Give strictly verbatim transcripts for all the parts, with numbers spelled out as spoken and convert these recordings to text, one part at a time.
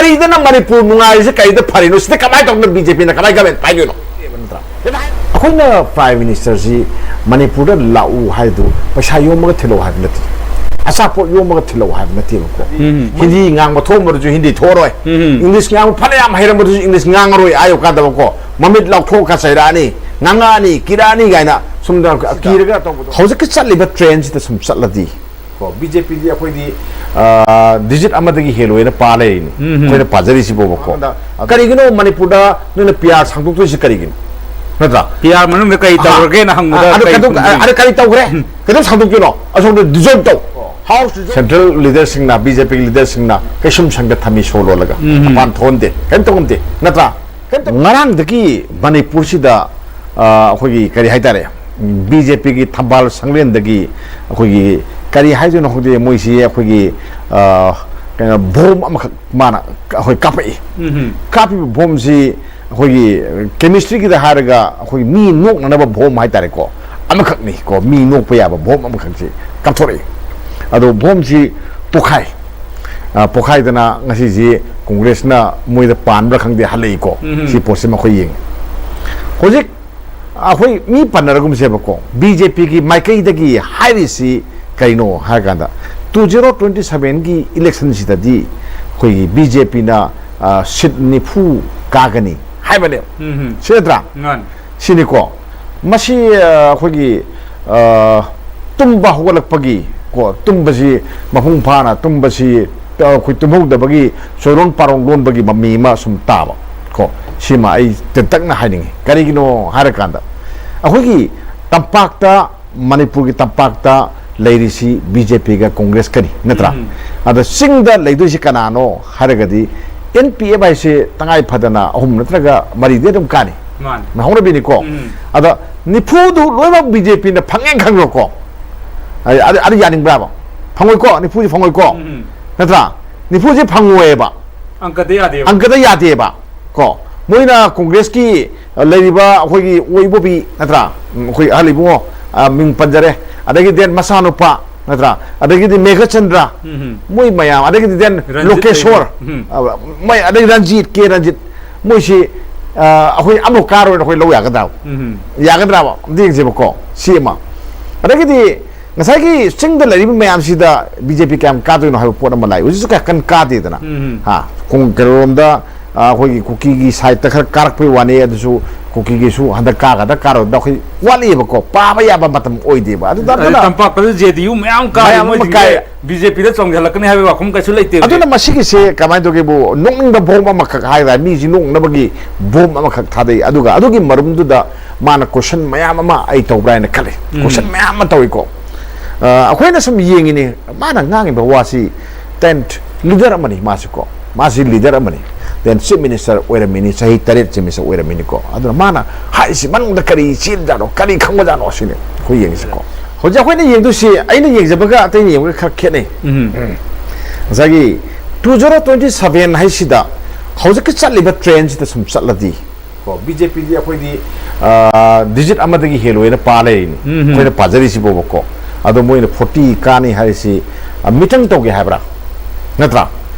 ꯀꯔꯤꯗꯅ ꯃꯅꯤꯄꯨꯔ ꯅꯨꯡꯉꯥꯏꯔꯤꯁꯦ? ꯀꯔꯤꯗ ꯐꯔꯤꯅꯣ? ꯁꯤꯗ ꯀꯃꯥꯏꯅ ꯇꯧꯗꯅ ꯕꯤ ꯖꯦ ꯄꯤꯅ ꯀꯃꯥꯏꯅ ꯒꯃꯦꯟ ꯄꯥꯏꯗꯣꯏꯅꯣ? ꯑꯩꯈꯣꯏꯅ ꯄ꯭ꯔꯥꯏꯝ ꯃꯤꯅꯤꯁꯇꯔꯁꯤ ꯃꯅꯤꯄꯨꯔꯗ ꯂꯥꯛꯎ ꯍꯥꯏꯗꯨ ꯄꯩꯁꯥ ꯌꯣꯝꯃꯒ ꯊꯤꯜꯂꯛꯎ ꯍꯥꯏꯕ ꯅꯠꯇꯦ, ꯑꯆꯥꯄꯣꯠ ꯌꯣꯝꯃꯒ ꯊꯤꯜꯂꯛꯎ ꯍꯥꯏꯕ ꯅꯠꯇꯦꯕꯀꯣ꯫ ꯎꯝ꯫ ꯍꯤꯟꯗꯤ ꯉꯥꯡꯕ ꯊꯣꯛꯑꯝꯕꯗꯁꯨ ꯍꯤꯟꯗꯤ ꯊꯣꯛꯑꯔꯣꯏ꯫ ꯎꯝ꯫ ꯏꯪꯂꯤꯁ ꯉꯥꯡꯕ ꯐꯅ ꯌꯥꯝ ꯍꯩꯔꯝꯕꯗꯨꯁꯨ ꯏꯪꯂꯤꯁ ꯉꯥꯡꯉꯔꯣꯏ꯫ ꯑꯥ ꯌꯧꯀꯥꯟꯗꯕꯀꯣ, ꯃꯃꯤꯠ ꯂꯥꯎꯊꯣꯛꯑꯒ ꯆꯩꯔꯛꯑꯅꯤ, ꯉꯥꯡꯉꯛꯑꯅꯤ, ꯀꯤꯔꯛꯑꯅꯤ ꯀꯥꯏꯅ ꯁꯨꯝ ꯀꯤꯔꯒ ꯇꯧꯕꯗꯣ꯫ ꯍꯧꯖꯤꯛꯀꯤ ꯆꯠꯂꯤꯕ ꯇ꯭ꯔꯦꯟꯁꯤꯗ ꯁꯨꯝ ꯆꯠꯂꯗꯤ, ꯀꯣ, ꯕꯤ ꯖꯦ ꯄꯤꯗꯤ ꯑꯩꯈꯣꯏꯗꯤ, ꯑ, ꯗꯤꯖꯤꯠ ꯑꯃꯗꯒꯤ ꯍꯦꯜꯂꯣꯏꯅ ꯄꯥ ꯂꯩꯔꯤꯅꯤ꯫ ꯎꯝ꯫ ꯑꯩꯈꯣꯏꯅ ꯄꯥꯖꯔꯤꯁꯤꯕꯣꯕꯀꯣ꯫ ꯑꯗ, ꯑꯗ ꯀꯔꯤꯒꯤꯅꯣ ꯃꯅꯤꯄꯨꯔꯗ ꯅꯣꯏꯅ ꯄꯤ ꯑꯥꯔ ꯁꯥꯡꯗꯣꯛꯇꯣꯏꯁꯤ ꯀꯔꯤꯒꯤꯅꯣ? ꯅꯠꯇ꯭ꯔꯥ? ꯄꯤ ꯑꯥꯔ ꯃꯅꯨꯡꯗ ꯀꯔꯤ ꯑꯍꯥ꯫ ꯇꯧꯔꯒꯦꯅ ꯍꯪꯕꯗ ꯑ, ꯑꯗꯨ ꯀꯔꯤ ꯀꯩꯗꯧ-, ꯈꯨꯝꯗꯣꯏꯅꯣ? ꯑꯗꯨ ꯀꯔꯤ ꯇꯧꯈ꯭ꯔꯦ? ꯎꯝ꯫ ꯀꯩꯗꯧ ꯁꯥꯡꯗꯣꯛꯇꯣꯏꯅꯣ? ꯑꯁꯣꯝꯗ ꯗꯤꯖꯣꯜꯕ ꯇꯧ꯫ ꯍꯥꯎꯁ ꯗꯤꯖꯣꯜꯕ ꯁꯦꯟꯇ꯭ꯔꯦꯜ ꯂꯤꯗꯔꯁꯤꯡꯅ, ꯕꯤ ꯖꯦ ꯄꯤꯒꯤ ꯂꯤꯗꯔꯁꯤꯡꯅ ꯀꯩꯁꯨꯝ ꯁꯪꯗ ꯊꯝꯃꯤ ꯁꯣ ꯂꯣꯜꯂꯒ꯫ ꯎꯝ꯫ ꯃꯄꯥꯟ ꯊꯣꯛꯍꯟꯗꯦ, ꯀꯔꯤꯝ ꯇꯧꯍꯟꯗꯦ, ꯅꯠꯇ꯭ꯔꯥ? ꯀꯔꯤꯝ ꯇꯧ-, ꯉꯔꯥꯡꯗꯒꯤ ꯃꯅꯤꯄꯨꯔꯁꯤꯗ, ꯑ, ꯑꯩꯈꯣꯏꯒꯤ ꯀꯔꯤ ꯍꯥꯏꯇꯥꯔꯦ, ꯕꯤ ꯖꯦ ꯄꯤꯒꯤ ꯊꯝꯕꯥꯜ ꯁꯪꯂꯦꯟꯗꯒꯤ ꯑꯩꯈꯣꯏꯒꯤ ꯀꯔꯤ ꯍꯥꯏꯗꯣꯏꯅꯣ ꯈꯪꯗꯦ, ꯃꯣꯏꯁꯤ ꯑꯩꯈꯣꯏꯒꯤ, ꯑ, ꯀꯩꯅꯣ, ꯕꯣꯝ ꯑꯃꯈꯛ ꯃꯥꯅ ꯑꯩꯈꯣꯏ ꯀꯥꯞꯄꯛꯏ꯫ ꯎꯝ꯫ ꯀꯥꯞꯄꯤꯕ ꯕꯣꯝꯁꯤ ꯑꯩꯈꯣꯏꯒꯤ ꯀꯦꯃꯤꯁꯇ꯭ꯔꯤꯒꯤꯗ ꯍꯥꯏꯔꯒ ꯑꯩꯈꯣꯏꯒꯤ ꯃꯤ ꯅꯣꯛꯅꯅꯕ ꯕꯣꯝ ꯍꯥꯏꯇꯥꯔꯦꯀꯣ, ꯑꯃꯈꯛꯅꯤ ꯀꯣ, ꯃꯤ ꯅꯣꯛꯄ ꯌꯥꯕ ꯕꯣꯝ ꯑꯃꯈꯛꯁꯤ ꯀꯥꯞꯊꯣꯔꯛꯏ꯫ ꯑꯗꯣ ꯕꯣꯝꯁꯤ ꯄꯣꯈꯥꯏ꯫ ꯑ, ꯄꯣꯈꯥꯏꯗꯅ ꯉꯁꯤꯁꯤ ꯀꯣꯡꯒ꯭ꯔꯦꯁꯅ ꯃꯣꯏꯗ ꯄꯥꯟꯕ꯭ꯔꯥ ꯈꯪꯗꯦ, ꯍꯜꯂꯛꯏꯀꯣ꯫ ꯎꯝ꯫ ꯁꯤ ꯄꯣꯠꯁꯤꯃ ꯑꯩꯈꯣꯏ ꯌꯦꯡꯉꯤ꯫ ꯍꯧꯖꯤꯛ ꯑꯩꯈꯣꯏ ꯃꯤ ꯄꯟꯅꯔꯒꯨꯝꯁꯦꯕꯀꯣ, ꯕꯤ ꯖꯦ ꯄꯤꯒꯤ ꯃꯥꯏꯀꯩꯗꯒꯤ ꯍꯥꯏꯔꯤꯁꯤ ꯀꯩꯅꯣ ꯍꯥꯏꯔꯀꯥꯟꯗ, ꯇꯨ ꯖꯤꯔꯣ ꯇ꯭ꯋꯦꯟꯇꯤ ꯁꯚꯦꯟꯒꯤ ꯏꯂꯦꯛꯁꯟꯁꯤꯗꯗꯤ ꯑꯩꯈꯣꯏꯒꯤ ꯕꯤ ꯖꯦ ꯄꯤꯅ, ꯑ, ꯁꯤꯠ ꯅꯤꯐꯨ ꯀꯥꯒꯅꯤ ꯍꯥꯏꯕꯅꯦꯕ꯫ ꯎꯝ꯫ ꯁꯤ ꯅꯠꯇ꯭ꯔꯥ? ꯃꯥꯅꯤ꯫ ꯁꯤꯅꯤꯀꯣ꯫ ꯃꯁꯤ, ꯑ, ꯑꯩꯈꯣꯏꯒꯤ, ꯑ, ꯇꯨꯝꯕ ꯍꯧꯒꯠꯂꯛꯄꯒꯤ ꯀꯣ, ꯇꯨꯝꯕꯁꯤ ꯃꯄꯨꯡ ꯐꯥꯅ ꯇꯨꯝꯕꯁꯤ, ꯑ, ꯑꯩꯈꯣꯏ ꯇꯨꯝꯍꯧꯗꯕꯒꯤ ꯆꯣꯏꯔꯣꯟ ꯄꯥꯔꯣꯟ ꯂꯣꯟꯕꯒꯤ ꯃꯃꯤ ꯑꯃ ꯁꯨꯝ ꯇꯥꯕ ꯀꯣ, ꯁꯤꯃ ꯑꯩ ꯇꯦꯟꯇꯛꯅ ꯍꯥꯏꯅꯤꯡꯉꯤ꯫ ꯀꯔꯤꯒꯤꯅꯣ ꯍꯥꯏꯔꯀꯥꯟꯗ, ꯑꯩꯈꯣꯏꯒꯤ ꯇꯝꯄꯥꯛꯇ, ꯃꯅꯤꯄꯨꯔꯒꯤ ꯇꯝꯄꯥꯛꯇ ꯂꯩꯔꯤꯁꯤ ꯕꯤ ꯖꯦ ꯄꯤꯒ ꯀꯣꯡꯒ꯭ꯔꯦꯁꯀꯅꯤ, ꯅꯠꯇ꯭ꯔꯥ? ꯎꯝ꯫ ꯑꯗ ꯆꯤꯡꯗ ꯂꯩꯗꯣꯏꯁꯤ ꯀꯅꯥꯅꯣ ꯍꯥꯏꯔꯒꯗꯤ, ꯑꯦꯟ ꯄꯤ ꯑꯦꯐ ꯍꯥꯏꯁꯦ ꯇꯉꯥꯏ ꯐꯗꯅ ꯑꯍꯨꯝ ꯅꯠꯇ꯭ꯔꯒ ꯃꯔꯤꯗꯤ ꯑꯗꯨꯝ ꯀꯥꯅꯤ꯫ ꯃꯥꯅꯤ꯫ ꯍꯧꯅꯕꯤꯅꯤꯀꯣ꯫ ꯎꯝ꯫ ꯑꯗ ꯅꯤꯐꯨꯗꯨ ꯂꯣꯏꯅꯃꯛ ꯕꯤ ꯖꯦ ꯄꯤꯅ ꯐꯪꯉꯦꯅ ꯈꯪꯈ꯭ꯔꯣꯀꯣ꯫ ꯑꯗꯨ, ꯑꯗꯨ, ꯑꯗꯨ ꯌꯥꯅꯤꯡꯕ꯭ꯔꯥꯕ? ꯐꯪꯉꯣꯏꯀꯣ, ꯅꯤꯐꯨꯁꯤ ꯐꯪꯉꯣꯏꯀꯣ꯫ ꯎꯝ꯫ ꯅꯠꯇ꯭ꯔꯥ? ꯅꯤꯐꯨꯁꯤ ꯐꯪꯉꯣꯏꯕ꯫ ꯑꯪꯀꯗ ꯌꯥꯗꯦꯕ꯫ ꯑꯪꯀꯗ ꯌꯥꯗꯦꯕ꯫ ꯀꯣ, ꯃꯣꯏꯅ ꯀꯣꯡꯒ꯭ꯔꯦꯁꯀꯤ, ꯑ, ꯂꯩꯔꯤꯕ ꯑꯩꯈꯣꯏꯒꯤ ꯑꯣꯏ ꯏꯕꯣꯕꯤ ꯅꯠꯇ꯭ꯔꯥ? ꯎꯝ, ꯑꯩꯈꯣꯏ ꯑꯍꯜ ꯏꯕꯨꯡꯉꯣ, ꯑ, ꯃꯤꯡ ꯄꯟꯖꯔꯦ꯫ ꯑꯗꯒꯤ ꯗꯦꯟ ꯃꯆꯥꯅꯨꯄꯥ, ꯅꯠꯇ꯭ꯔꯥ? ꯑꯗꯒꯤꯗꯤ ꯃꯦꯘꯆꯟꯗ꯭ꯔ, ꯎꯝ꯫ ꯃꯣꯏ ꯃꯌꯥꯝ, ꯑꯗꯒꯤꯗꯤ then ꯔꯟꯖꯤꯠ ꯂꯣꯀꯦꯁꯣꯔ, ꯂꯩꯔꯤ꯫ ꯎꯝ꯫ ꯑ, ꯃꯣꯏ, ꯑꯗꯩ ꯔꯟꯖꯤꯠ, ꯀꯦ ꯔꯟꯖꯤꯠ, ꯃꯣꯏꯁꯤ, ꯑ, ꯑꯩꯈꯣꯏ ꯑꯃꯐꯥꯎ ꯀꯥꯔꯣꯏꯅ ꯑꯩꯈꯣꯏ ꯂꯧ ꯌꯥꯒꯗ꯭ꯔꯥ? ꯎꯝ꯫ ꯌꯥꯒꯗ꯭ꯔꯥꯕ? ꯑꯝꯇ ꯌꯦꯡꯁꯦꯕꯀꯣ, ꯁꯤ ꯑꯃ꯫ ꯑꯗꯒꯤꯗꯤ ꯉꯁꯥꯏꯒꯤ ꯆꯤꯡꯗ ꯂꯩꯔꯤꯕ ꯃꯌꯥꯝꯁꯤꯗ ꯕꯤ ꯖꯦ ꯄꯤ ꯀꯌꯥꯝ ꯀꯥꯗꯣꯏꯅꯣ ꯍꯥꯏꯕ ꯄꯣꯠ ꯑꯃ ꯂꯥꯛꯏ꯫ ꯍꯧꯖꯤꯛꯁꯨ ꯀꯌꯥ ꯀꯟꯅ ꯀꯥꯗꯦꯗꯅ꯫ ꯎꯝ꯫ ꯍꯥ, ꯈꯣꯡ-, ꯀꯩꯅꯣꯔꯣꯝꯗ, ꯑ, ꯑꯩꯈꯣꯏꯒꯤ ꯀꯨꯀꯤꯒꯤ ꯁꯥꯏꯠꯇ ꯈꯔ ꯀꯥꯔꯛꯄꯩ ꯋꯥꯅꯤ, ꯑꯗꯨꯁꯨ ꯀꯨꯀꯤꯒꯤꯁꯨ ꯍꯟꯗꯛ ꯀꯥꯒꯗ꯭ꯔꯥ ꯀꯥꯔꯣꯏꯗ꯭ꯔꯥ ꯑꯩꯈꯣꯏ ꯋꯥꯠꯂꯤꯑꯕꯀꯣ, ꯄꯥꯕ ꯌꯥꯕ ꯃꯇꯝ ꯑꯣꯏꯗꯦꯕ꯫ ꯑꯗꯨꯗ ꯑꯗꯩ ꯑꯗꯨꯅ ꯇꯝꯄꯥꯛꯇꯁꯨ ꯖꯦ ꯗꯤ ꯌꯨ ꯃꯌꯥꯝ ꯀꯥꯔꯤ, ꯃꯌꯥꯝ ꯑꯃ ꯃꯣꯏꯁꯤꯡꯁꯦ ꯀꯥꯏ꯫ ꯕꯤ ꯖꯦ ꯄꯤꯗ ꯆꯣꯡꯁꯤꯜꯂꯛꯀꯅꯤ ꯍꯥꯏꯕꯒꯤ ꯋꯥꯐꯝ ꯀꯩꯁꯨ ꯂꯩꯇꯦ ꯍꯧꯖꯤꯛ꯫ ꯑꯗꯨꯅ ꯃꯁꯤꯒꯤꯁꯦ ꯀꯃꯥꯏꯅ ꯇꯧꯒꯦꯕꯨ, ꯅꯣꯛꯅꯤꯡꯕ ꯕꯣꯝ ꯑꯃꯈꯛ ꯍꯥꯏꯇꯥꯔꯦ, ꯃꯤꯁꯤ ꯅꯣꯛꯅꯕꯒꯤ ꯕꯣꯝ ꯑꯃꯈꯛ ꯊꯥꯗꯩ꯫ ꯑꯗꯨꯒ ꯑꯗꯨꯒꯤ ꯃꯔꯨꯝꯗꯨꯗ ꯃꯥꯅ ꯀꯣꯏꯁꯟ ꯃꯌꯥꯝ ꯑꯃ ꯑꯩ ꯇꯧꯕ꯭ꯔꯥ ꯍꯥꯏꯅ ꯈꯜꯂꯤ꯫ ꯎꯝ꯫ ꯀꯣꯏꯁꯟ ꯃꯌꯥꯝ ꯑꯃ ꯇꯧꯏꯀꯣ꯫ ꯑ, ꯑꯩꯈꯣꯏꯅ ꯁꯨꯝ ꯌꯦꯡꯉꯤꯅꯦ, ꯃꯥꯅ ꯉꯥꯡꯉꯤꯕ ꯋꯥꯁꯤ ꯇꯦꯟꯠ ꯂꯤꯗꯔ ꯑꯃꯅꯤ ꯃꯥꯁꯤꯀꯣ꯫ ꯃꯥꯁꯤ ꯂꯤꯗꯔ ꯑꯃꯅꯤ꯫ Then ꯆꯤꯐ ꯃꯤꯅꯤꯁꯇꯔ ꯑꯣꯏꯔꯝꯃꯤꯅꯤ, ꯆꯍꯤ ꯇꯔꯦꯠ ꯆꯤꯐ ꯃꯤꯅꯤꯁꯇꯔ ꯑꯣꯏꯔꯝꯃꯤꯅꯤꯀꯣ꯫ ꯑꯗꯨꯅ ꯃꯥꯅ ꯍꯥꯏꯔꯤꯁꯤ ꯃꯅꯨꯡꯗ ꯀꯔꯤ ꯆꯦꯜꯂꯤꯖꯥꯠꯅꯣ, ꯀꯔꯤ ꯈꯪꯕꯖꯥꯠꯅꯣ ꯁꯤꯅꯤ ꯑꯩꯈꯣꯏ ꯌꯦꯡꯉꯤꯁꯤꯀꯣ꯫ ꯍꯧꯖꯤꯛ ꯑꯩꯈꯣꯏꯅ ꯌꯦꯡꯗꯣꯏꯁꯤ, ꯑꯩꯅ ꯌꯦꯡꯖꯕꯒ ꯑꯇꯩꯅ ꯌꯦꯡꯕꯒ ꯈꯔ ꯈꯦꯠꯅꯩ꯫ ꯎꯝ꯫ ꯉꯁꯥꯏꯒꯤ two zero twenty seven ꯍꯥꯏꯁꯤꯗ ꯍꯧꯖꯤꯛꯀꯤ ꯆꯠꯂꯤꯕ ꯇ꯭ꯔꯦꯟꯁꯤꯗ ꯁꯨꯝ ꯆꯠꯂꯗꯤ, ꯀꯣ, ꯕꯤ ꯖꯦ ꯄꯤꯗꯤ ꯑꯩꯈꯣꯏꯗꯤ, ꯑ, ꯗꯤꯖꯤꯠ ꯑꯃꯗꯒꯤ ꯍꯦꯜꯂꯣꯏꯅ ꯄꯥ ꯂꯩꯔꯤꯅꯤ꯫ ꯎꯝ꯫ ꯑꯩꯈꯣꯏꯅ ꯄꯥꯖꯔꯤꯁꯤꯕꯣꯕꯀꯣ꯫ ꯑꯗꯣ ꯃꯣꯏꯅ ꯐꯣꯔꯇꯤ ꯀꯥꯅꯤ ꯍꯥꯏꯔꯤꯁꯤ, ꯑ, ꯃꯤꯇꯪ ꯇꯧꯒꯦ ꯍꯥꯏꯕ꯭ꯔꯥ? ꯅꯠꯇ꯭ꯔꯥ?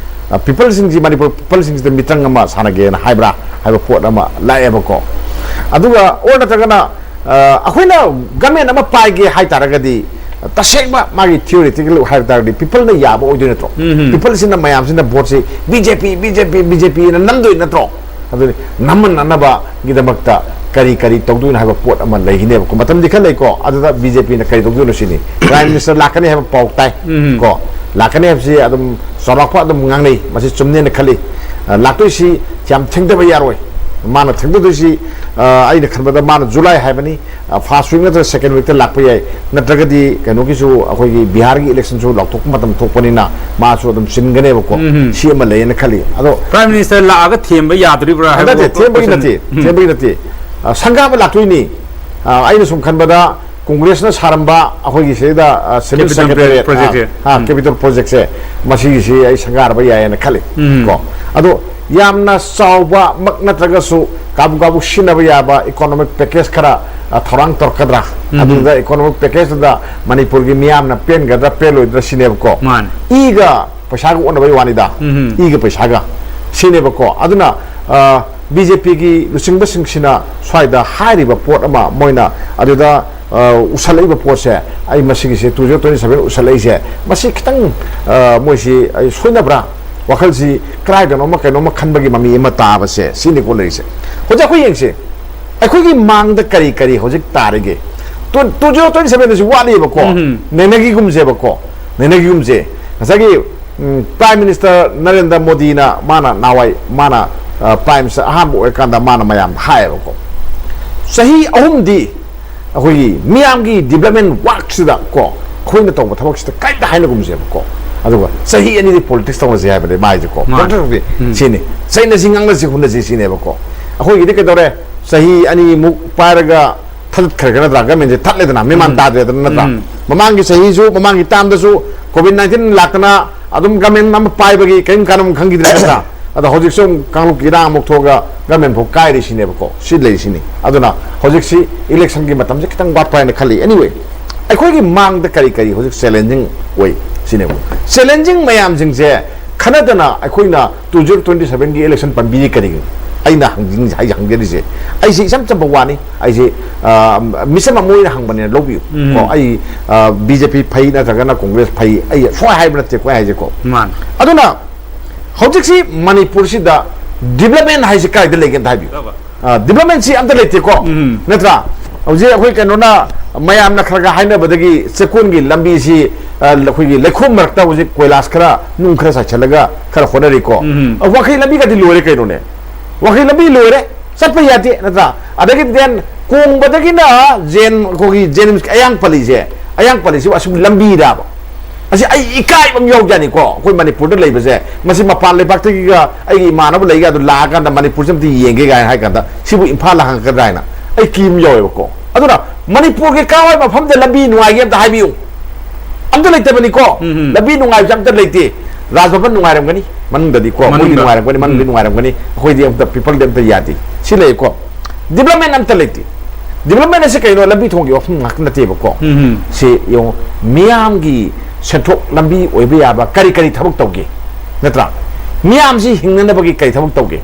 ꯑ, ꯄꯤꯄꯜꯁꯤꯡꯁꯤ, ꯃꯅꯤꯄꯨꯔ ꯄꯤꯄꯜꯁꯤꯡꯁꯤꯗ ꯃꯤꯇꯪ ꯑꯃ ꯁꯥꯟꯅꯒꯦꯅ ꯍꯥꯏꯕ꯭ꯔꯥ ꯍꯥꯏꯕ ꯄꯣꯠ ꯑꯃ ꯂꯥꯛꯑꯦꯕꯀꯣ꯫ ꯑꯗꯨꯒ ꯑꯣꯔ ꯅꯠꯇ꯭ꯔꯒꯅ, ꯑ, ꯑꯩꯈꯣꯏꯅ ꯒꯃꯦꯟ ꯑꯃ ꯄꯥꯏꯒꯦ ꯍꯥꯏ ꯇꯥꯔꯒꯗꯤ ꯇꯁꯦꯡꯕ ꯃꯥꯒꯤ ꯊꯤꯑꯣꯔꯤꯇꯤꯀꯦꯜ ꯍꯥꯏꯕ ꯇꯥꯔꯒꯗꯤ ꯄꯤꯄꯜꯅ ꯌꯥꯕ ꯑꯣꯏꯗꯣꯏ ꯅꯠꯇ꯭ꯔꯣ? ꯎꯝ ꯍꯝ꯫ ꯄꯤꯄꯜꯁꯤꯅ ꯃꯌꯥꯝꯁꯤꯅ ꯚꯣꯠꯁꯤ ꯕꯤ ꯖꯦ ꯄꯤ, ꯕꯤ ꯖꯦ ꯄꯤ, ꯕꯤ ꯖꯦ ꯄꯤꯅ ꯅꯝꯗꯣꯏ ꯅꯠꯇ꯭ꯔꯣ? ꯑꯗꯨꯗꯤ ꯅꯝꯍꯟꯅꯅꯕꯒꯤꯗꯃꯛꯇ ꯀꯔꯤ ꯀꯔꯤ ꯇꯧꯗꯣꯏꯅꯣ ꯍꯥꯏꯕ ꯄꯣꯠ ꯑꯃ ꯂꯩꯈꯤꯅꯦꯕꯀꯣ꯫ ꯃꯇꯝꯗꯤ ꯈꯔ ꯂꯩꯀꯣ꯫ ꯑꯗꯨꯗ ꯕꯤ ꯖꯦ ꯄꯤꯅ ꯀꯔꯤ ꯇꯧꯗꯣꯏꯅꯣ ꯁꯤꯅꯤ꯫ ꯄ꯭ꯔꯥꯏꯝ ꯃꯤꯅꯤꯁꯇꯔ ꯂꯥꯛꯀꯅꯤ ꯍꯥꯏꯕ ꯄꯥꯎ ꯇꯥꯏ ꯎꯝ꯫ ꯀꯣ꯫ ꯂꯥꯛꯀꯅꯤ ꯍꯥꯏꯕꯁꯤ ꯑꯗꯨꯝ ꯆꯥꯎꯔꯥꯛꯄ ꯑꯗꯨꯝ ꯉꯥꯡꯅꯩ꯫ ꯃꯁꯤ ꯆꯨꯝꯅꯦꯅ ꯈꯜꯂꯤ꯫ ꯑ, ꯂꯥꯛꯇꯣꯏꯁꯤ ꯌꯥꯝ ꯊꯦꯡꯊꯕ ꯌꯥꯔꯣꯏ꯫ ꯃꯥꯅ ꯊꯦꯡꯊꯗꯣꯏꯁꯤ, ꯑ, ꯑꯩꯅ ꯈꯟꯕꯗ ꯃꯥꯅ ꯖꯨꯂꯥꯏ ꯍꯥꯏꯕꯅꯤ꯫ ꯑ, ꯐꯥꯔꯁ ꯋꯤꯛ ꯅꯠꯇ꯭ꯔꯒ ꯁꯦꯀꯦꯟ ꯋꯤꯛꯇ ꯂꯥꯛꯄ ꯌꯥꯏ꯫ ꯅꯠꯇ꯭ꯔꯒꯗꯤ ꯀꯩꯅꯣꯒꯤꯁꯨ, ꯑꯩꯈꯣꯏꯒꯤ ꯕꯤꯍꯥꯔꯒꯤ ꯏꯂꯦꯛꯁꯟꯁꯨ ꯂꯥꯎꯊꯣꯛꯄ ꯃꯇꯝ ꯊꯣꯛꯄꯅꯤꯅ ꯃꯥꯁꯨ ꯑꯗꯨꯝ ꯆꯤꯟꯒꯅꯦꯕꯀꯣ꯫ ꯎꯝ ꯍꯝ꯫ ꯁꯤ ꯑꯃ ꯂꯩꯌꯦꯅ ꯈꯜꯂꯤ꯫ ꯑꯗꯣ ꯄ꯭ꯔꯥꯏꯝ ꯃꯤꯅꯤꯁꯇꯔ ꯂꯥꯛꯑꯒ ꯊꯦꯝꯕ ꯌꯥꯗꯣꯔꯤꯕ꯭ꯔꯥ ꯍꯥꯏꯕ ꯅꯠꯇꯦ, ꯊꯦꯝꯕꯒꯤ ꯀꯣꯏꯁꯟ꯫ ꯅꯠꯇꯦ, ꯎꯝ꯫ ꯊꯦꯝꯕꯒꯤ ꯅꯠꯇꯦ꯫ ꯑ, ꯁꯪꯒꯥꯕ ꯂꯥꯛꯇꯣꯏꯅꯤ꯫ ꯑ, ꯑꯩꯅ ꯁꯨꯝ ꯈꯟꯕꯗ ꯀꯣꯡꯒ꯭ꯔꯦꯁꯅ ꯁꯥꯔꯝꯕ ꯑꯩꯈꯣꯏꯒꯤ ꯁꯤꯗ, ꯑ, ꯁꯦꯟꯇ꯭ꯔꯦꯜ ꯀꯦꯄꯤꯇꯜ ꯁꯦꯀ꯭ꯔꯦꯇꯔꯤꯌꯦꯠ, ꯄ꯭ꯔꯣꯖꯦꯛꯁꯦ꯫ ꯑ, ꯑ, ꯎꯝ꯫ ꯀꯦꯄꯤꯇꯜ ꯄ꯭ꯔꯣꯖꯦꯛꯁꯦ, ꯃꯁꯤꯒꯤꯁꯤ ꯑꯩ ꯁꯪꯒꯥꯔꯕ ꯌꯥꯏꯌꯦꯅ ꯈꯜꯂꯤ꯫ ꯎꯝ꯫ ꯀꯣ꯫ ꯑꯗꯣ ꯌꯥꯝꯅ ꯆꯥꯎꯕꯃꯛ ꯅꯠꯇ꯭ꯔꯒꯁꯨ ꯀꯥꯕꯨ ꯀꯥꯕꯨ ꯁꯤꯖꯤꯟꯅꯕ ꯌꯥꯕ ꯏꯀꯣꯅꯣꯃꯤꯛ ꯄꯦꯀꯦꯖ ꯈꯔ, ꯑ, ꯊꯧꯔꯥꯡ ꯇꯧꯔꯛꯀꯗ꯭ꯔꯥ? ꯎꯝ꯫ ꯑꯗꯨꯗ economic package ꯇꯨꯗ ꯃꯅꯤꯄꯨꯔꯒꯤ ꯃꯤꯌꯥꯝꯅ ꯄꯦꯟꯒꯗ꯭ꯔꯥ ꯄꯦꯜꯂꯣꯏꯗ꯭ꯔꯥ ꯁꯤꯅꯦꯕꯀꯣ꯫ ꯃꯥꯅꯦ꯫ ꯏꯒ ꯄꯩꯁꯥꯒ ꯑꯣꯟꯅꯕꯩ ꯋꯥꯅꯤꯗ꯫ ꯎꯝ꯫ ꯏꯒ ꯄꯩꯁꯥꯒ ꯁꯤꯅꯦꯕꯀꯣ꯫ ꯑꯗꯨꯅ, ꯑ, ꯕꯤ ꯖꯦ ꯄꯤꯒꯤ ꯂꯨꯆꯤꯡꯕꯁꯤꯡꯁꯤꯅ ꯁ꯭ꯋꯥꯏꯗ ꯍꯥꯏꯔꯤꯕ ꯄꯣꯠ ꯑꯃ ꯃꯣꯏꯅ ꯑꯗꯨꯗ, ꯑ, ꯎꯁꯜꯂꯛꯏꯕ ꯄꯣꯠꯁꯦ, ꯑꯩ ꯃꯁꯤꯒꯤꯁꯦ two zero twenty seven ꯎꯁꯜꯂꯛꯏꯁꯦ, ꯃꯁꯤ ꯈꯤꯇꯪ, ꯑ, ꯃꯣꯏꯁꯤ ꯑꯩ ꯁꯣꯏꯅꯕ꯭ꯔꯥ? ꯋꯥꯈꯜꯁꯤ ꯀꯗꯥꯏꯗꯅꯣꯃ ꯀꯩꯅꯣꯝꯃ ꯈꯟꯕꯒꯤ ꯃꯃꯤ ꯑꯃ ꯇꯥꯕꯁꯦ ꯁꯤꯅꯤꯀꯣ ꯂꯩꯔꯤꯁꯦ꯫ ꯍꯧꯖꯤꯛ ꯑꯩꯈꯣꯏ ꯌꯦꯡꯁꯤ, ꯑꯩꯈꯣꯏꯒꯤ ꯃꯥꯡꯗ ꯀꯔꯤ ꯀꯔꯤ ꯍꯧꯖꯤꯛ ꯇꯥꯔꯤꯒꯦ? Two, two zero twenty seven ꯗꯁꯨ ꯋꯥꯠꯂꯤꯕꯀꯣ꯫ ꯎꯝ꯫ ꯅꯩꯅꯈꯤꯒꯨꯝꯁꯦꯕꯀꯣ, ꯅꯩꯅꯈꯤꯒꯨꯝꯁꯦ꯫ ꯉꯁꯥꯏꯒꯤ, ꯎꯝ, Prime Minister ꯅꯔꯦꯟꯗ꯭ꯔ ꯃꯣꯗꯤꯅ ꯃꯥꯅ ꯅꯍꯥꯟꯋꯥꯏ ꯃꯥꯅ, ꯑ, Prime Minister ꯑꯍꯥꯟꯕ ꯑꯣꯏꯔꯀꯥꯟꯗ ꯃꯥꯅ ꯃꯌꯥꯝꯗ ꯍꯥꯏꯌꯦꯕꯀꯣ, ꯆꯍꯤ ꯑꯍꯨꯝꯗꯤ ꯑꯩꯈꯣꯏꯒꯤ ꯃꯤꯌꯥꯝꯒꯤ development work ꯁꯤꯗ ꯀꯣ, ꯑꯩꯈꯣꯏꯅ ꯇꯧꯕ ꯊꯕꯛꯁꯤꯗ ꯀꯔꯤꯝꯇ ꯍꯥꯏꯅꯒꯨꯝꯁꯦꯕꯀꯣ, ꯑꯗꯨꯒ ꯆꯍꯤ ꯑꯅꯤꯗꯤ politics ꯇꯧꯅꯁꯦ ꯍꯥꯏꯕꯅꯦ ꯃꯥꯏꯁꯦꯀꯣ꯫ ꯃꯥꯅꯦ꯫ ꯗꯣꯛꯇꯔ ꯁꯛꯇꯤ ꯎꯝ꯫ ꯁꯤꯅꯤ, ꯆꯩꯅꯁꯤ ꯉꯥꯡꯅꯁꯤ ꯍꯨꯟꯅꯁꯤ ꯁꯤꯅꯦꯕꯀꯣ꯫ ꯑꯩꯈꯣꯏꯒꯤꯗꯤ ꯀꯩꯗꯧꯔꯦ? ꯆꯍꯤ ꯑꯅꯤꯃꯨꯛ ꯄꯥꯏꯔꯒ ꯊꯥꯗꯠꯈ꯭ꯔꯒ ꯅꯠꯇ꯭ꯔꯥ? Government ꯁꯦ ꯊꯠꯂꯦꯗꯅ, ꯃꯦꯃꯥꯟ ꯎꯝ꯫ ꯇꯥꯗ꯭ꯔꯦꯗꯅ ꯅꯠꯇ꯭ꯔꯥ? ꯎꯝ꯫ ꯃꯃꯥꯡꯒꯤ ꯆꯍꯤꯁꯨ, ꯃꯃꯥꯡꯒꯤ term ꯗꯁꯨ COVID nineteen ꯂꯥꯛꯇꯅ ꯑꯗꯨꯝ government ꯑꯃ ꯄꯥꯏꯕꯒꯤ ꯀꯔꯤꯝ ꯀꯥꯟꯅꯕ ꯈꯪꯈꯤꯗ꯭ꯔꯦ ꯅꯠꯇ꯭ꯔꯥ? ꯑꯗꯣ ꯍꯧꯖꯤꯛꯁꯨ ꯑꯃꯨꯛ ꯀꯥꯡꯂꯨꯞꯀꯤ ꯏꯔꯥꯡ ꯑꯃꯨꯛ ꯊꯣꯛꯑꯒ government ꯐꯥꯎ ꯀꯥꯏꯔꯤꯁꯤꯅꯦꯕꯀꯣ꯫ ꯁꯤ ꯂꯩꯔꯤꯁꯤꯅꯤ꯫ ꯑꯗꯨꯅ ꯍꯧꯖꯤꯛꯁꯤ election ꯒꯤ ꯃꯇꯝꯁꯦ ꯈꯤꯇꯪ ꯋꯥꯠꯄ ꯍꯥꯏꯅ ꯈꯜꯂꯤ꯫ Anyway, ꯑꯩꯈꯣꯏꯒꯤ ꯃꯥꯡꯗ ꯀꯔꯤ ꯀꯔꯤ ꯍꯧꯖꯤꯛ challenging ꯑꯣꯏ ꯁꯤꯅꯦꯕ꯫ Challenging ꯃꯌꯥꯝꯁꯤꯡꯁꯦ ꯈꯟꯅꯗꯅ ꯑꯩꯈꯣꯏꯅ two zero twenty seven ꯒꯤ election ꯄꯟꯕꯤꯔꯤ ꯀꯔꯤꯒꯤꯅꯣ? ꯑꯩꯅ ꯍꯪꯖꯤꯡ-, ꯑꯩ ꯍꯪꯖꯔꯤꯁꯦ, ꯑꯩꯁꯦ ꯏꯆꯝ ꯆꯝꯕ ꯋꯥꯅꯤ꯫ ꯑꯩꯁꯦ, ꯑ, ꯃꯤꯆꯝ ꯑꯃ ꯑꯣꯏꯅ ꯍꯪꯕꯅꯦꯅ ꯂꯧꯕꯤꯌꯨ꯫ ꯎꯝ꯫ ꯀꯣ, ꯑꯩ, ꯑ, B J P ꯐꯩ ꯅꯠꯇ꯭ꯔꯒꯅ Congress ꯐꯩ, ꯑꯩ ꯁꯨꯡꯍꯥꯏ ꯍꯥꯏꯕ ꯅꯠꯇꯦꯀꯣ ꯑꯩ ꯍꯥꯏꯁꯦꯀꯣ꯫ ꯃꯥꯅꯦ꯫ ꯑꯗꯨꯅ ꯍꯧꯖꯤꯛꯁꯤ ꯃꯅꯤꯄꯨꯔꯁꯤꯗ development ꯍꯥꯏꯁꯤ ꯀꯥꯏꯗ ꯂꯩꯒꯦ ꯑꯝꯇ ꯍꯥꯏꯕꯤꯌꯨ꯫ ꯑ, development ꯁꯤ ꯑꯝꯇ ꯂꯩꯇꯦꯀꯣ꯫ ꯎꯝ꯫ ꯅꯠꯇ꯭ꯔꯥ? ꯍꯧꯖꯤꯛ ꯑꯩꯈꯣꯏ ꯀꯩꯅꯣꯅ, ꯃꯌꯥꯝꯅ ꯈꯔ ꯈꯔ ꯍꯥꯏꯅꯕꯗꯒꯤ ꯆꯦꯛꯀꯣꯟꯒꯤ ꯂꯝꯕꯤꯁꯤ, ꯑ, ꯑꯩꯈꯣꯏꯒꯤ ꯂꯩꯈꯣꯝ ꯃꯔꯛꯇ ꯍꯧꯖꯤꯛ ꯀꯣꯏꯂꯥꯁ ꯈꯔ, ꯅꯨꯡ ꯈꯔ ꯆꯥꯏꯁꯤꯜꯂꯒ ꯈꯔ ꯍꯣꯠꯅꯔꯤꯀꯣ꯫ ꯎꯝ꯫ ꯑ, ꯋꯥꯡꯈꯩ ꯂꯝꯕꯤꯒꯗꯤ ꯂꯣꯏꯔꯦ ꯀꯩꯅꯣꯅꯦ꯫ ꯋꯥꯡꯈꯩ ꯂꯝꯕꯤ ꯂꯣꯏꯔꯦ, ꯆꯠꯄ ꯌꯥꯗꯦ ꯅꯠꯇ꯭ꯔꯥ? ꯑꯗꯒꯤ then ꯀꯣꯡꯕꯗꯒꯤꯅ ꯖꯦꯟ, ꯑꯩꯈꯣꯏꯒꯤ ꯖꯦꯅꯤꯝꯁꯀꯤ ꯑꯌꯥꯡ ꯄꯜꯂꯤꯁꯦ, ꯑꯌꯥꯡ ꯄꯜꯂꯤꯁꯤꯕꯨ ꯑꯁꯤꯕꯨ ꯂꯝꯕꯤꯔꯕ? ꯑꯁꯤ ꯑꯩ ꯏꯀꯥꯏꯕ ꯑꯃ ꯌꯥꯎꯖꯥꯅꯤꯀꯣ꯫ ꯑꯩꯈꯣꯏ ꯃꯅꯤꯄꯨꯔꯗ ꯂꯩꯕꯁꯦ, ꯃꯁꯤ ꯃꯄꯥꯟ ꯂꯩꯕꯥꯛꯇꯒꯤꯒ ꯑꯩꯒꯤ ꯏꯃꯥꯟꯅꯕ ꯂꯩꯒ ꯑꯗꯨ ꯂꯥꯛꯑꯀꯥꯟꯗ ꯃꯅꯤꯄꯨꯔꯁꯦ ꯑꯝꯇ ꯌꯦꯡꯒꯦ ꯀꯥꯏꯅ ꯍꯥꯏ ꯀꯥꯟꯗ ꯁꯤꯕꯨ ꯏꯝꯐꯥꯜꯗ ꯍꯪꯉꯛꯀꯗ꯭ꯔꯥ ꯍꯥꯏꯅ ꯑꯩ ꯀꯤ ꯑꯃ ꯌꯥꯎꯋꯦꯕꯀꯣ꯫ ꯑꯗꯨꯅ ꯃꯅꯤꯄꯨꯔꯒꯤ ꯀꯥꯋꯥꯏ ꯃꯐꯝꯗ ꯂꯝꯕꯤ ꯅꯨꯡꯉꯥꯏꯒꯦ ꯑꯝꯇ ꯍꯥꯏꯕꯤꯌꯨ꯫ ꯑꯝꯇ ꯂꯩꯇꯕꯅꯤꯀꯣ꯫ ꯎꯝ, ꯎꯝ꯫ ꯂꯝꯕꯤ ꯅꯨꯡꯉꯥꯏꯕꯁꯦ ꯑꯝꯇ ꯂꯩꯇꯦ꯫ ꯔꯥꯖ ꯚꯕꯟ ꯅꯨꯡꯉꯥꯏꯔꯝꯒꯅꯤ, ꯃꯅꯨꯡꯗꯗꯤ ꯀꯣ, ꯃꯣꯏꯒꯤ ꯃꯅꯨꯡꯗ꯫ ꯅꯨꯡꯉꯥꯏꯔꯝꯒꯅꯤ, ꯃꯅꯨꯡꯗꯤ ꯎꯝ꯫ ꯅꯨꯡꯉꯥꯏꯔꯝꯒꯅꯤ꯫ ꯑꯩꯈꯣꯏꯗꯤ ꯑꯝꯇ peopleꯗꯤ ꯑꯝꯇ ꯌꯥꯗꯦ꯫ ꯁꯤ ꯂꯩꯀꯣ꯫ Development ꯑꯝꯇ ꯂꯩꯇꯦ꯫ ꯗꯤꯕꯂꯞꯃꯦꯟ ꯑꯁꯤ ꯀꯩꯅꯣ? ꯂꯝꯕꯤ ꯊꯣꯡꯒꯤ ꯋꯥꯐꯝ ꯉꯥꯛꯇ ꯅꯠꯇꯦꯕꯀꯣ꯫ ꯎꯝ. ꯁꯤ ꯌꯦꯡꯉꯨ, ꯃꯤꯌꯥꯝꯒꯤ ꯁꯦꯟꯊꯣꯛ ꯂꯝꯕꯤ ꯑꯣꯏꯕ ꯌꯥꯕ ꯀꯔꯤ ꯀꯔꯤ ꯊꯕꯛ ꯇꯧꯒꯦ, ꯅꯠꯇ꯭ꯔꯥ? ꯃꯤꯌꯥꯝꯁꯤ ꯍꯤꯡꯅꯅꯕꯒꯤ ꯀꯔꯤ ꯊꯕꯛ ꯇꯧꯒꯦ?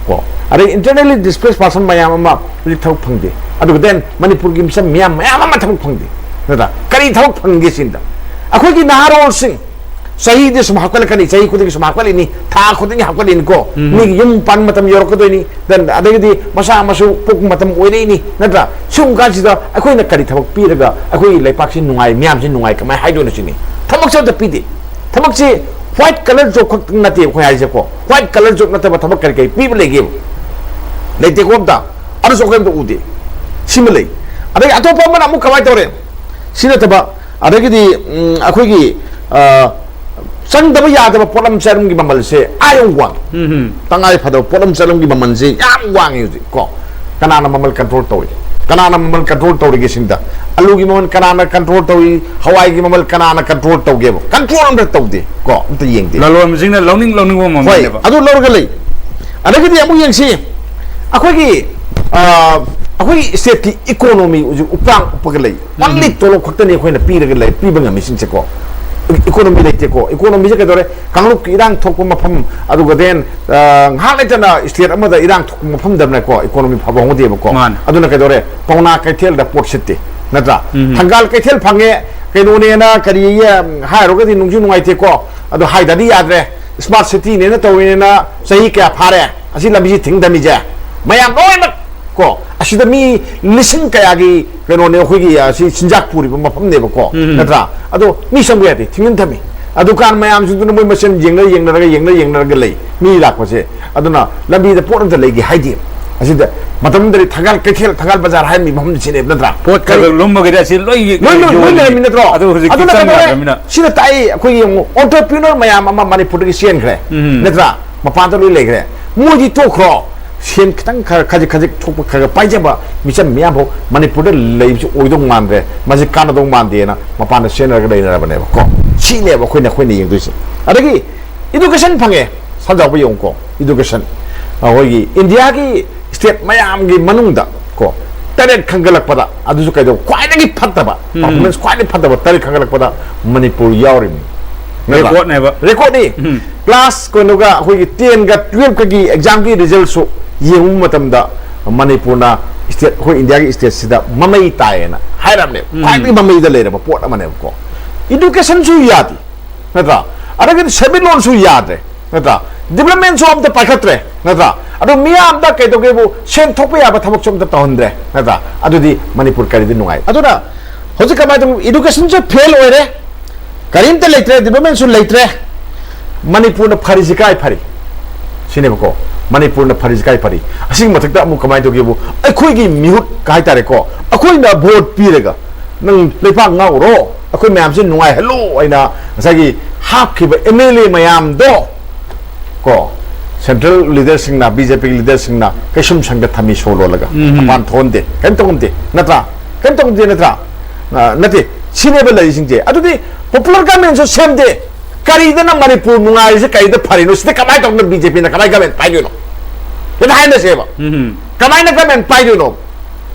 ꯀꯣ, ꯑꯗꯩ internally displaced person ꯃꯌꯥꯝ ꯑꯃ ꯍꯧꯖꯤꯛ ꯊꯕꯛ ꯐꯪꯗꯦ꯫ ꯑꯗꯨꯒ then ꯃꯅꯤꯄꯨꯔꯒꯤ ꯃꯤꯆꯝ ꯃꯌꯥꯝ, ꯃꯌꯥꯝ ꯑꯃ ꯊꯕꯛ ꯐꯪꯗꯦ, ꯅꯠꯇ꯭ꯔꯥ? ꯀꯔꯤ ꯊꯕꯛ ꯐꯪꯒꯦ ꯁꯤꯗ? ꯑꯩꯈꯣꯏꯒꯤ ꯅꯍꯥꯔꯣꯜꯁꯤꯡ ꯆꯍꯤꯗꯤ ꯁꯨꯝ ꯍꯥꯞꯀꯠꯂꯛꯀꯅꯤ, ꯆꯍꯤ ꯈꯨꯗꯤꯡꯒꯤ ꯁꯨꯝ ꯍꯥꯞꯀꯠꯂꯤꯅꯤ, ꯊꯥ ꯈꯨꯗꯤꯡꯒꯤ ꯍꯥꯞꯀꯠꯂꯤꯅꯤꯀꯣ꯫ ꯎꯝ. ꯃꯤꯒꯤ ꯌꯨꯝ ꯄꯥꯟ ꯃꯇꯝ ꯌꯧꯔꯛꯀꯗꯣꯏꯅꯤ, then ꯑꯗꯒꯤꯗꯤ ꯃꯆꯥ ꯃꯁꯨ ꯄꯣꯛꯄ ꯃꯇꯝ ꯑꯣꯏꯔꯛꯏꯅꯤ, ꯅꯠꯇ꯭ꯔꯥ? ꯁꯤꯒꯨꯝꯕ ꯀꯥꯟꯁꯤꯗ ꯑꯩꯈꯣꯏꯅ ꯀꯔꯤ ꯊꯕꯛ ꯄꯤꯔꯒ ꯑꯩꯈꯣꯏꯒꯤ ꯂꯩꯄꯥꯛꯁꯤ ꯅꯨꯡꯉꯥꯏ, ꯃꯤꯌꯥꯝꯁꯤ ꯅꯨꯡꯉꯥꯏ ꯀꯃꯥꯏꯅ ꯍꯥꯏꯗꯣꯏꯅꯣ ꯁꯤꯅꯤ꯫ ꯊꯕꯛꯁꯦ ꯑꯝꯇ ꯄꯤꯗꯦ꯫ ꯊꯕꯛꯁꯤ white collar job ꯈꯛꯇꯪ ꯅꯠꯇꯦ ꯑꯩꯈꯣꯏ ꯍꯥꯏꯁꯦꯀꯣ꯫ White collar job ꯅꯠꯇꯕ ꯊꯕꯛ ꯀꯔꯤ ꯀꯔꯤ ꯄꯤꯕ ꯂꯩꯒꯦꯕ? ꯂꯩꯇꯦꯀꯣ ꯑꯝꯇ꯫ ꯑꯗꯨꯁꯨ ꯑꯩꯈꯣꯏ ꯑꯝꯇ ꯎꯗꯦ꯫ ꯁꯤꯃ ꯂꯩ꯫ ꯑꯗꯒꯤ ꯑꯇꯣꯞꯄ ꯑꯃꯅ ꯑꯃꯨꯛ ꯀꯃꯥꯏꯅ ꯇꯧꯔꯦ? ꯁꯤ ꯅꯠꯇꯕ, ꯑꯗꯒꯤꯗꯤ, ꯎꯝ, ꯑꯩꯈꯣꯏꯒꯤ, ꯑ, ꯆꯪꯗꯕ ꯌꯥꯗꯕ ꯄꯣꯠꯂꯝ ꯆꯥꯔꯝꯒꯤ ꯃꯃꯜꯁꯦ ꯑꯥ ꯌꯧ ꯋꯥꯡꯉꯤ꯫ ꯎꯝ. ꯇꯉꯥꯏ ꯐꯗꯕ ꯄꯣꯠꯂꯝ ꯆꯥꯔꯝꯒꯤ ꯃꯃꯜꯁꯦ ꯌꯥꯝ ꯋꯥꯡꯉꯤ ꯍꯧꯖꯤꯛ ꯀꯣ꯫ ꯀꯅꯥꯅ ꯃꯃꯜ control ꯇꯧꯔꯤ? ꯀꯅꯥꯅ ꯃꯃꯜ control ꯇꯧꯔꯤꯒꯦ ꯁꯤꯗ? ꯑꯂꯨꯒꯤ ꯃꯃꯜ ꯀꯅꯥꯅ control ꯇꯧꯏ? ꯍꯋꯥꯏꯒꯤ ꯃꯃꯜ ꯀꯅꯥꯅ control ꯇꯧꯒꯦꯕ? Control ꯑꯝꯇ ꯇꯧꯗꯦ ꯀꯣ, ꯑꯝꯇ ꯌꯦꯡꯗꯦ꯫ ꯂꯂꯣꯟꯕꯁꯤꯡꯅ ꯂꯧꯅꯤꯡ ꯂꯧꯅꯤꯡꯕ ꯍꯣꯏ, ꯃꯃꯜꯅꯦꯕ. ꯑꯗꯨ ꯂꯧꯔꯒ ꯂꯩ꯫ ꯑꯗꯒꯤꯗꯤ ꯑꯃꯨꯛ ꯌꯦꯡꯁꯤ, ꯑꯩꯈꯣꯏꯒꯤ, ꯑ, ꯑꯩꯈꯣꯏꯒꯤ stateꯀꯤ economy ꯍꯧꯖꯤꯛ ꯎꯄ꯭ꯔꯥꯡ ꯎꯞꯄꯒ ꯂꯩ꯫ Only ꯇꯣꯂꯣꯞ ꯈꯛꯇꯅꯤ ꯑꯩꯈꯣꯏꯅ ꯄꯤꯔꯒ ꯂꯩ, ꯄꯤꯕ ꯉꯝꯃꯤꯁꯤꯡꯁꯦꯀꯣ꯫ Economy ꯂꯩꯇꯦꯀꯣ꯫ Economyꯁꯦ ꯀꯩꯗꯧꯔꯦ? ꯀꯥꯡꯂꯨꯞꯀꯤ ꯏꯔꯥꯡ ꯊꯣꯛꯄ ꯃꯐꯝ, ꯑꯗꯨꯒ then, ꯑ, ꯉꯥꯏꯍꯥꯛ ꯂꯩꯇꯅ state ꯑꯃꯗ ꯏꯔꯥꯡ ꯊꯣꯛꯄ ꯃꯐꯝꯗꯅꯦꯀꯣ economy ꯐꯕ ꯍꯧꯅꯗꯦꯕꯀꯣ꯫ ꯃꯥꯅꯦ. ꯑꯗꯨꯅ ꯀꯩꯗꯧꯔꯦ? ꯄꯥꯎꯅꯥ ꯀꯩꯊꯦꯜꯗ ꯄꯣꯠ ꯁꯤꯠꯇꯦ, ꯅꯠꯇ꯭ꯔꯥ? ꯎꯝ. ꯊꯪꯒꯥꯜ ꯀꯩꯊꯦꯜ ꯐꯪꯉꯦ, ꯀꯩꯅꯣꯅꯦꯅ ꯀꯔꯤ ꯍꯥꯏꯔꯨꯔꯒꯗꯤ ꯅꯨꯡꯁꯨ ꯅꯨꯡꯉꯥꯏꯇꯦꯀꯣ꯫ ꯑꯗꯣ ꯍꯥꯏꯗꯗꯤ ꯌꯥꯗ꯭ꯔꯦ, smart cityꯅꯦꯅ ꯇꯧꯔꯤꯅꯦꯅ ꯆꯍꯤ ꯀꯌꯥ ꯐꯥꯔꯦ ꯑꯁꯤ ꯂꯝꯕꯤꯁꯤ ꯊꯤꯡ ꯊꯝꯃꯤꯁꯦ? ꯃꯌꯥꯝ ꯂꯣꯏꯅꯃꯛ ꯀꯣ, ꯑꯁꯤꯗ ꯃꯤ ꯂꯤꯁꯤꯡ ꯀꯌꯥꯒꯤ ꯀꯩꯅꯣꯅꯦ ꯑꯩꯈꯣꯏꯒꯤ, ꯑ, ꯁꯤ ꯆꯤꯟꯖꯥꯛ ꯄꯨꯔꯤꯕ ꯃꯐꯝꯅꯦꯕꯀꯣ, ꯎꯝ. ꯅꯠꯇ꯭ꯔꯥ? ꯑꯗꯣ ꯃꯤ ꯆꯪꯕ ꯌꯥꯗꯦ, ꯊꯤꯡꯖꯤꯟ ꯊꯝꯃꯤ꯫ ꯑꯗꯨꯀꯥꯟ ꯃꯌꯥꯝꯁꯤꯡꯗꯨꯅ ꯃꯣꯏ ꯃꯁꯦꯟ ꯌꯦꯡꯅ ꯌꯦꯡꯅꯔꯒ, ꯌꯦꯡꯅ ꯌꯦꯡꯅꯔꯒ ꯂꯩ ꯃꯤ ꯂꯥꯛꯄꯁꯦ꯫ ꯑꯗꯨꯅ ꯂꯝꯕꯤꯗ ꯄꯣꯠ ꯑꯝꯇ ꯂꯩꯒꯦ ꯍꯥꯏꯗꯦ꯫ ꯑꯁꯤꯗ ꯃꯇꯝꯗꯨꯗꯗꯤ ꯊꯪꯒꯥꯜ ꯀꯩꯊꯦꯜ, ꯊꯪꯒꯥꯜ ꯕꯖꯥꯔ ꯍꯥꯏꯔꯝꯃꯤ ꯃꯐꯝꯁꯦ ꯁꯤꯅꯦꯕ, ꯅꯠꯇ꯭ꯔꯥ? ꯄꯣꯠ ꯈꯔ ꯈꯔ ꯂꯨꯝꯃꯒꯗꯤ ꯑꯁꯤ ꯂꯣꯏ ꯂꯣꯏ, ꯂꯣꯏ, ꯂꯣꯏ ꯌꯣꯜꯂꯤ. ꯂꯩꯔꯝꯃꯤ ꯅꯠꯇ꯭ꯔꯣ? ꯑꯗꯨ ꯍꯧꯖꯤꯛꯇꯤ ꯑꯗꯨꯅ ꯆꯪ ꯀꯩꯗꯧꯔꯦ? ꯌꯥꯗ꯭ꯔꯃꯤꯅ. ꯁꯤꯗ ꯇꯥꯛꯏ ꯑꯩꯈꯣꯏꯒꯤ ꯑꯃꯨꯛ entrepreneur ꯃꯌꯥꯝ ꯑꯃ ꯃꯅꯤꯄꯨꯔꯗꯒꯤ ꯆꯦꯟꯈ꯭ꯔꯦ, ꯎꯝ. ꯅꯠꯇ꯭ꯔꯥ? ꯃꯄꯥꯟꯗ ꯂꯣꯏ ꯂꯩꯈ꯭ꯔꯦ꯫ ꯃꯣꯏꯗꯤ ꯇꯣꯛꯈ꯭ꯔꯣ, ꯁꯦꯟ ꯈꯤꯇꯪ ꯈꯔ ꯈꯖꯤꯛ ꯈꯖꯤꯛ ꯊꯣꯛꯄ ꯈꯔ ꯈꯔ ꯄꯥꯏꯖꯕ ꯃꯤꯆꯝ ꯃꯌꯥꯝ ꯐꯥꯎ ꯃꯅꯤꯄꯨꯔꯗ ꯂꯩꯕꯁꯨ ꯑꯣꯏꯗꯧ ꯃꯥꯟꯗ꯭ꯔꯦ, ꯃꯁꯤ ꯀꯥꯟꯅꯗꯧ ꯃꯥꯟꯗꯦꯅ ꯃꯄꯥꯟꯗ ꯆꯦꯟꯅꯔꯒ ꯂꯩꯅꯔꯕꯅꯦꯕꯀꯣ꯫ ꯁꯤꯅꯦꯕ ꯑꯩꯈꯣꯏꯅ, ꯑꯩꯈꯣꯏꯅ ꯌꯦꯡꯗꯣꯏꯁꯦ꯫ ꯑꯗꯒꯤ education ꯐꯪꯉꯦ, ꯁꯝꯖꯥꯎꯕ ꯌꯦꯡꯉꯨꯀꯣ, education꯫ ꯑꯩꯈꯣꯏꯒꯤ ꯏꯟꯗꯤꯌꯥꯒꯤ state ꯃꯌꯥꯝꯒꯤ ꯃꯅꯨꯡꯗ ꯀꯣ, ꯇꯔꯦꯠ ꯈꯟꯒꯠꯂꯛꯄꯗ ꯑꯗꯨꯁꯨ ꯀꯩꯗꯧꯕ? ꯈ꯭ꯋꯥꯏꯗꯒꯤ ꯐꯠꯇꯕ, ꯎꯝ꯫ Performance ꯈ꯭ꯋꯥꯏꯗꯒꯤ ꯐꯠꯇꯕ ꯇꯔꯦꯠ ꯈꯟꯒꯠꯂꯛꯄꯗ ꯃꯅꯤꯄꯨꯔ ꯌꯥꯎꯔꯤꯕꯅꯤ꯫ ꯅꯠꯇ꯭ꯔꯥ? Recordꯅꯦꯕ꯫ Recordꯅꯤ꯫ ꯎꯝ꯫ Class ꯀꯩꯅꯣꯒ ꯑꯩꯈꯣꯏꯒꯤ tenꯒ twelveꯀꯒꯤ examꯒꯤ resultꯁꯨ ꯌꯦꯡꯕ ꯃꯇꯝꯗ ꯃꯅꯤꯄꯨꯔꯅ state, ꯑꯩꯈꯣꯏ ꯏꯟꯗꯤꯌꯥꯒꯤ stateꯁꯤꯗ ꯃꯃꯩ ꯇꯥꯏꯌꯦꯅ ꯍꯥꯏꯔꯕꯅꯦꯕ꯫ ꯎꯝ꯫ ꯈ꯭ꯋꯥꯏꯗꯒꯤ ꯃꯃꯩꯗ ꯂꯩꯔꯕ ꯄꯣꯠ ꯑꯃꯅꯦꯕꯀꯣ꯫ Educationꯁꯨ ꯌꯥꯗꯦ, ꯅꯠꯇ꯭ꯔꯥ? ꯑꯗꯒꯤꯗꯤ ꯁꯦꯟꯃꯤꯠꯂꯣꯟꯁꯨ ꯌꯥꯗ꯭ꯔꯦ, ꯅꯠꯇ꯭ꯔꯥ? Developmentꯁꯨ ꯑꯝꯇ ꯄꯥꯏꯈꯠꯇ꯭ꯔꯦ, ꯅꯠꯇ꯭ꯔꯥ? ꯑꯗꯣ ꯃꯤꯌꯥꯝꯗ ꯀꯩꯗꯧꯒꯦꯕꯨ ꯁꯦꯟ ꯊꯣꯛꯄ ꯌꯥꯕ ꯊꯕꯛꯁꯨ ꯑꯝꯇ ꯇꯧꯍꯟꯗ꯭ꯔꯦ, ꯅꯠꯇ꯭ꯔꯥ? ꯑꯗꯨꯗꯤ ꯃꯅꯤꯄꯨꯔ ꯀꯔꯤꯗ ꯅꯨꯡꯉꯥꯏ? ꯑꯗꯨꯅ ꯍꯧꯖꯤꯛ ꯀꯃꯥꯏꯅ ꯇꯧ? Educationꯁꯨ fail ꯑꯣꯏꯔꯦ, ꯀꯔꯤꯝꯇ ꯂꯩꯇ꯭ꯔꯦ, developmentꯁꯨ ꯂꯩꯇ꯭ꯔꯦ꯫ ꯃꯅꯤꯄꯨꯔꯅ ꯐꯔꯤꯁꯤ ꯀꯥꯏ ꯐꯔꯤ? ꯁꯤꯅꯦꯕꯀꯣ꯫ ꯃꯅꯤꯄꯨꯔꯅ ꯐꯔꯤꯁꯤ ꯀꯥꯏ ꯐꯔꯤ? ꯑꯁꯤꯒꯤ ꯃꯊꯛꯇ ꯑꯃꯨꯛ ꯀꯃꯥꯏꯅ ꯇꯧꯒꯦꯕꯨ, ꯑꯩꯈꯣꯏꯒꯤ ꯃꯤꯍꯨꯠ ꯍꯥꯏꯇꯥꯔꯦꯀꯣ, ꯑꯩꯈꯣꯏꯅ vote ꯄꯤꯔꯒ ꯅꯪ ꯂꯩꯕꯥꯛ ꯉꯥꯛꯎꯔꯣ, ꯑꯩꯈꯣꯏ ꯃꯌꯥꯝꯁꯦ ꯅꯨꯡꯉꯥꯏꯍꯜꯂꯣ ꯍꯥꯏꯅ ꯉꯁꯥꯏꯒꯤ ꯍꯥꯞꯈꯤꯕ MLA ꯃꯌꯥꯝꯗꯣ ꯀꯣ, central leaderꯁꯤꯡꯅ, BJPꯒꯤ leaderꯁꯤꯡꯅ ꯀꯩꯁꯨꯝ ꯁꯪꯗ ꯊꯝꯃꯤ ꯁꯣ ꯂꯣꯜꯂꯒ꯫ ꯎꯝ꯫ ꯃꯄꯥꯟ ꯊꯣꯛꯍꯟꯗꯦ, ꯀꯩꯝ ꯇꯧꯍꯟꯗꯦ, ꯅꯠꯇ꯭ꯔꯥ? ꯀꯩꯝ ꯇꯧꯍꯟꯗꯦ, ꯅꯠꯇ꯭ꯔꯥ? ꯑ, ꯅꯠꯇꯦ, ꯁꯤꯅꯦꯕ ꯂꯩꯔꯤꯁꯤꯡꯁꯦ꯫ ꯑꯗꯨꯗꯤ popular governmentꯁꯨ ꯁꯦꯝꯗꯦ, ꯀꯔꯤꯗꯅ ꯃꯅꯤꯄꯨꯔ ꯅꯨꯡꯉꯥꯏꯔꯤꯁꯦ? ꯀꯔꯤꯗ ꯐꯔꯤꯅꯣ? ꯁꯤꯗ ꯀꯃꯥꯏꯅ ꯇꯧꯗꯅ BJPꯅ ꯀꯃꯥꯏꯅ government ꯄꯥꯏꯗꯣꯏꯅꯣ? ꯍꯦꯛꯇ ꯍꯥꯏꯅꯁꯦꯕ꯫ ꯎꯝ꯫ ꯀꯃꯥꯏꯅ government ꯄꯥꯏꯗꯣꯏꯅꯣ?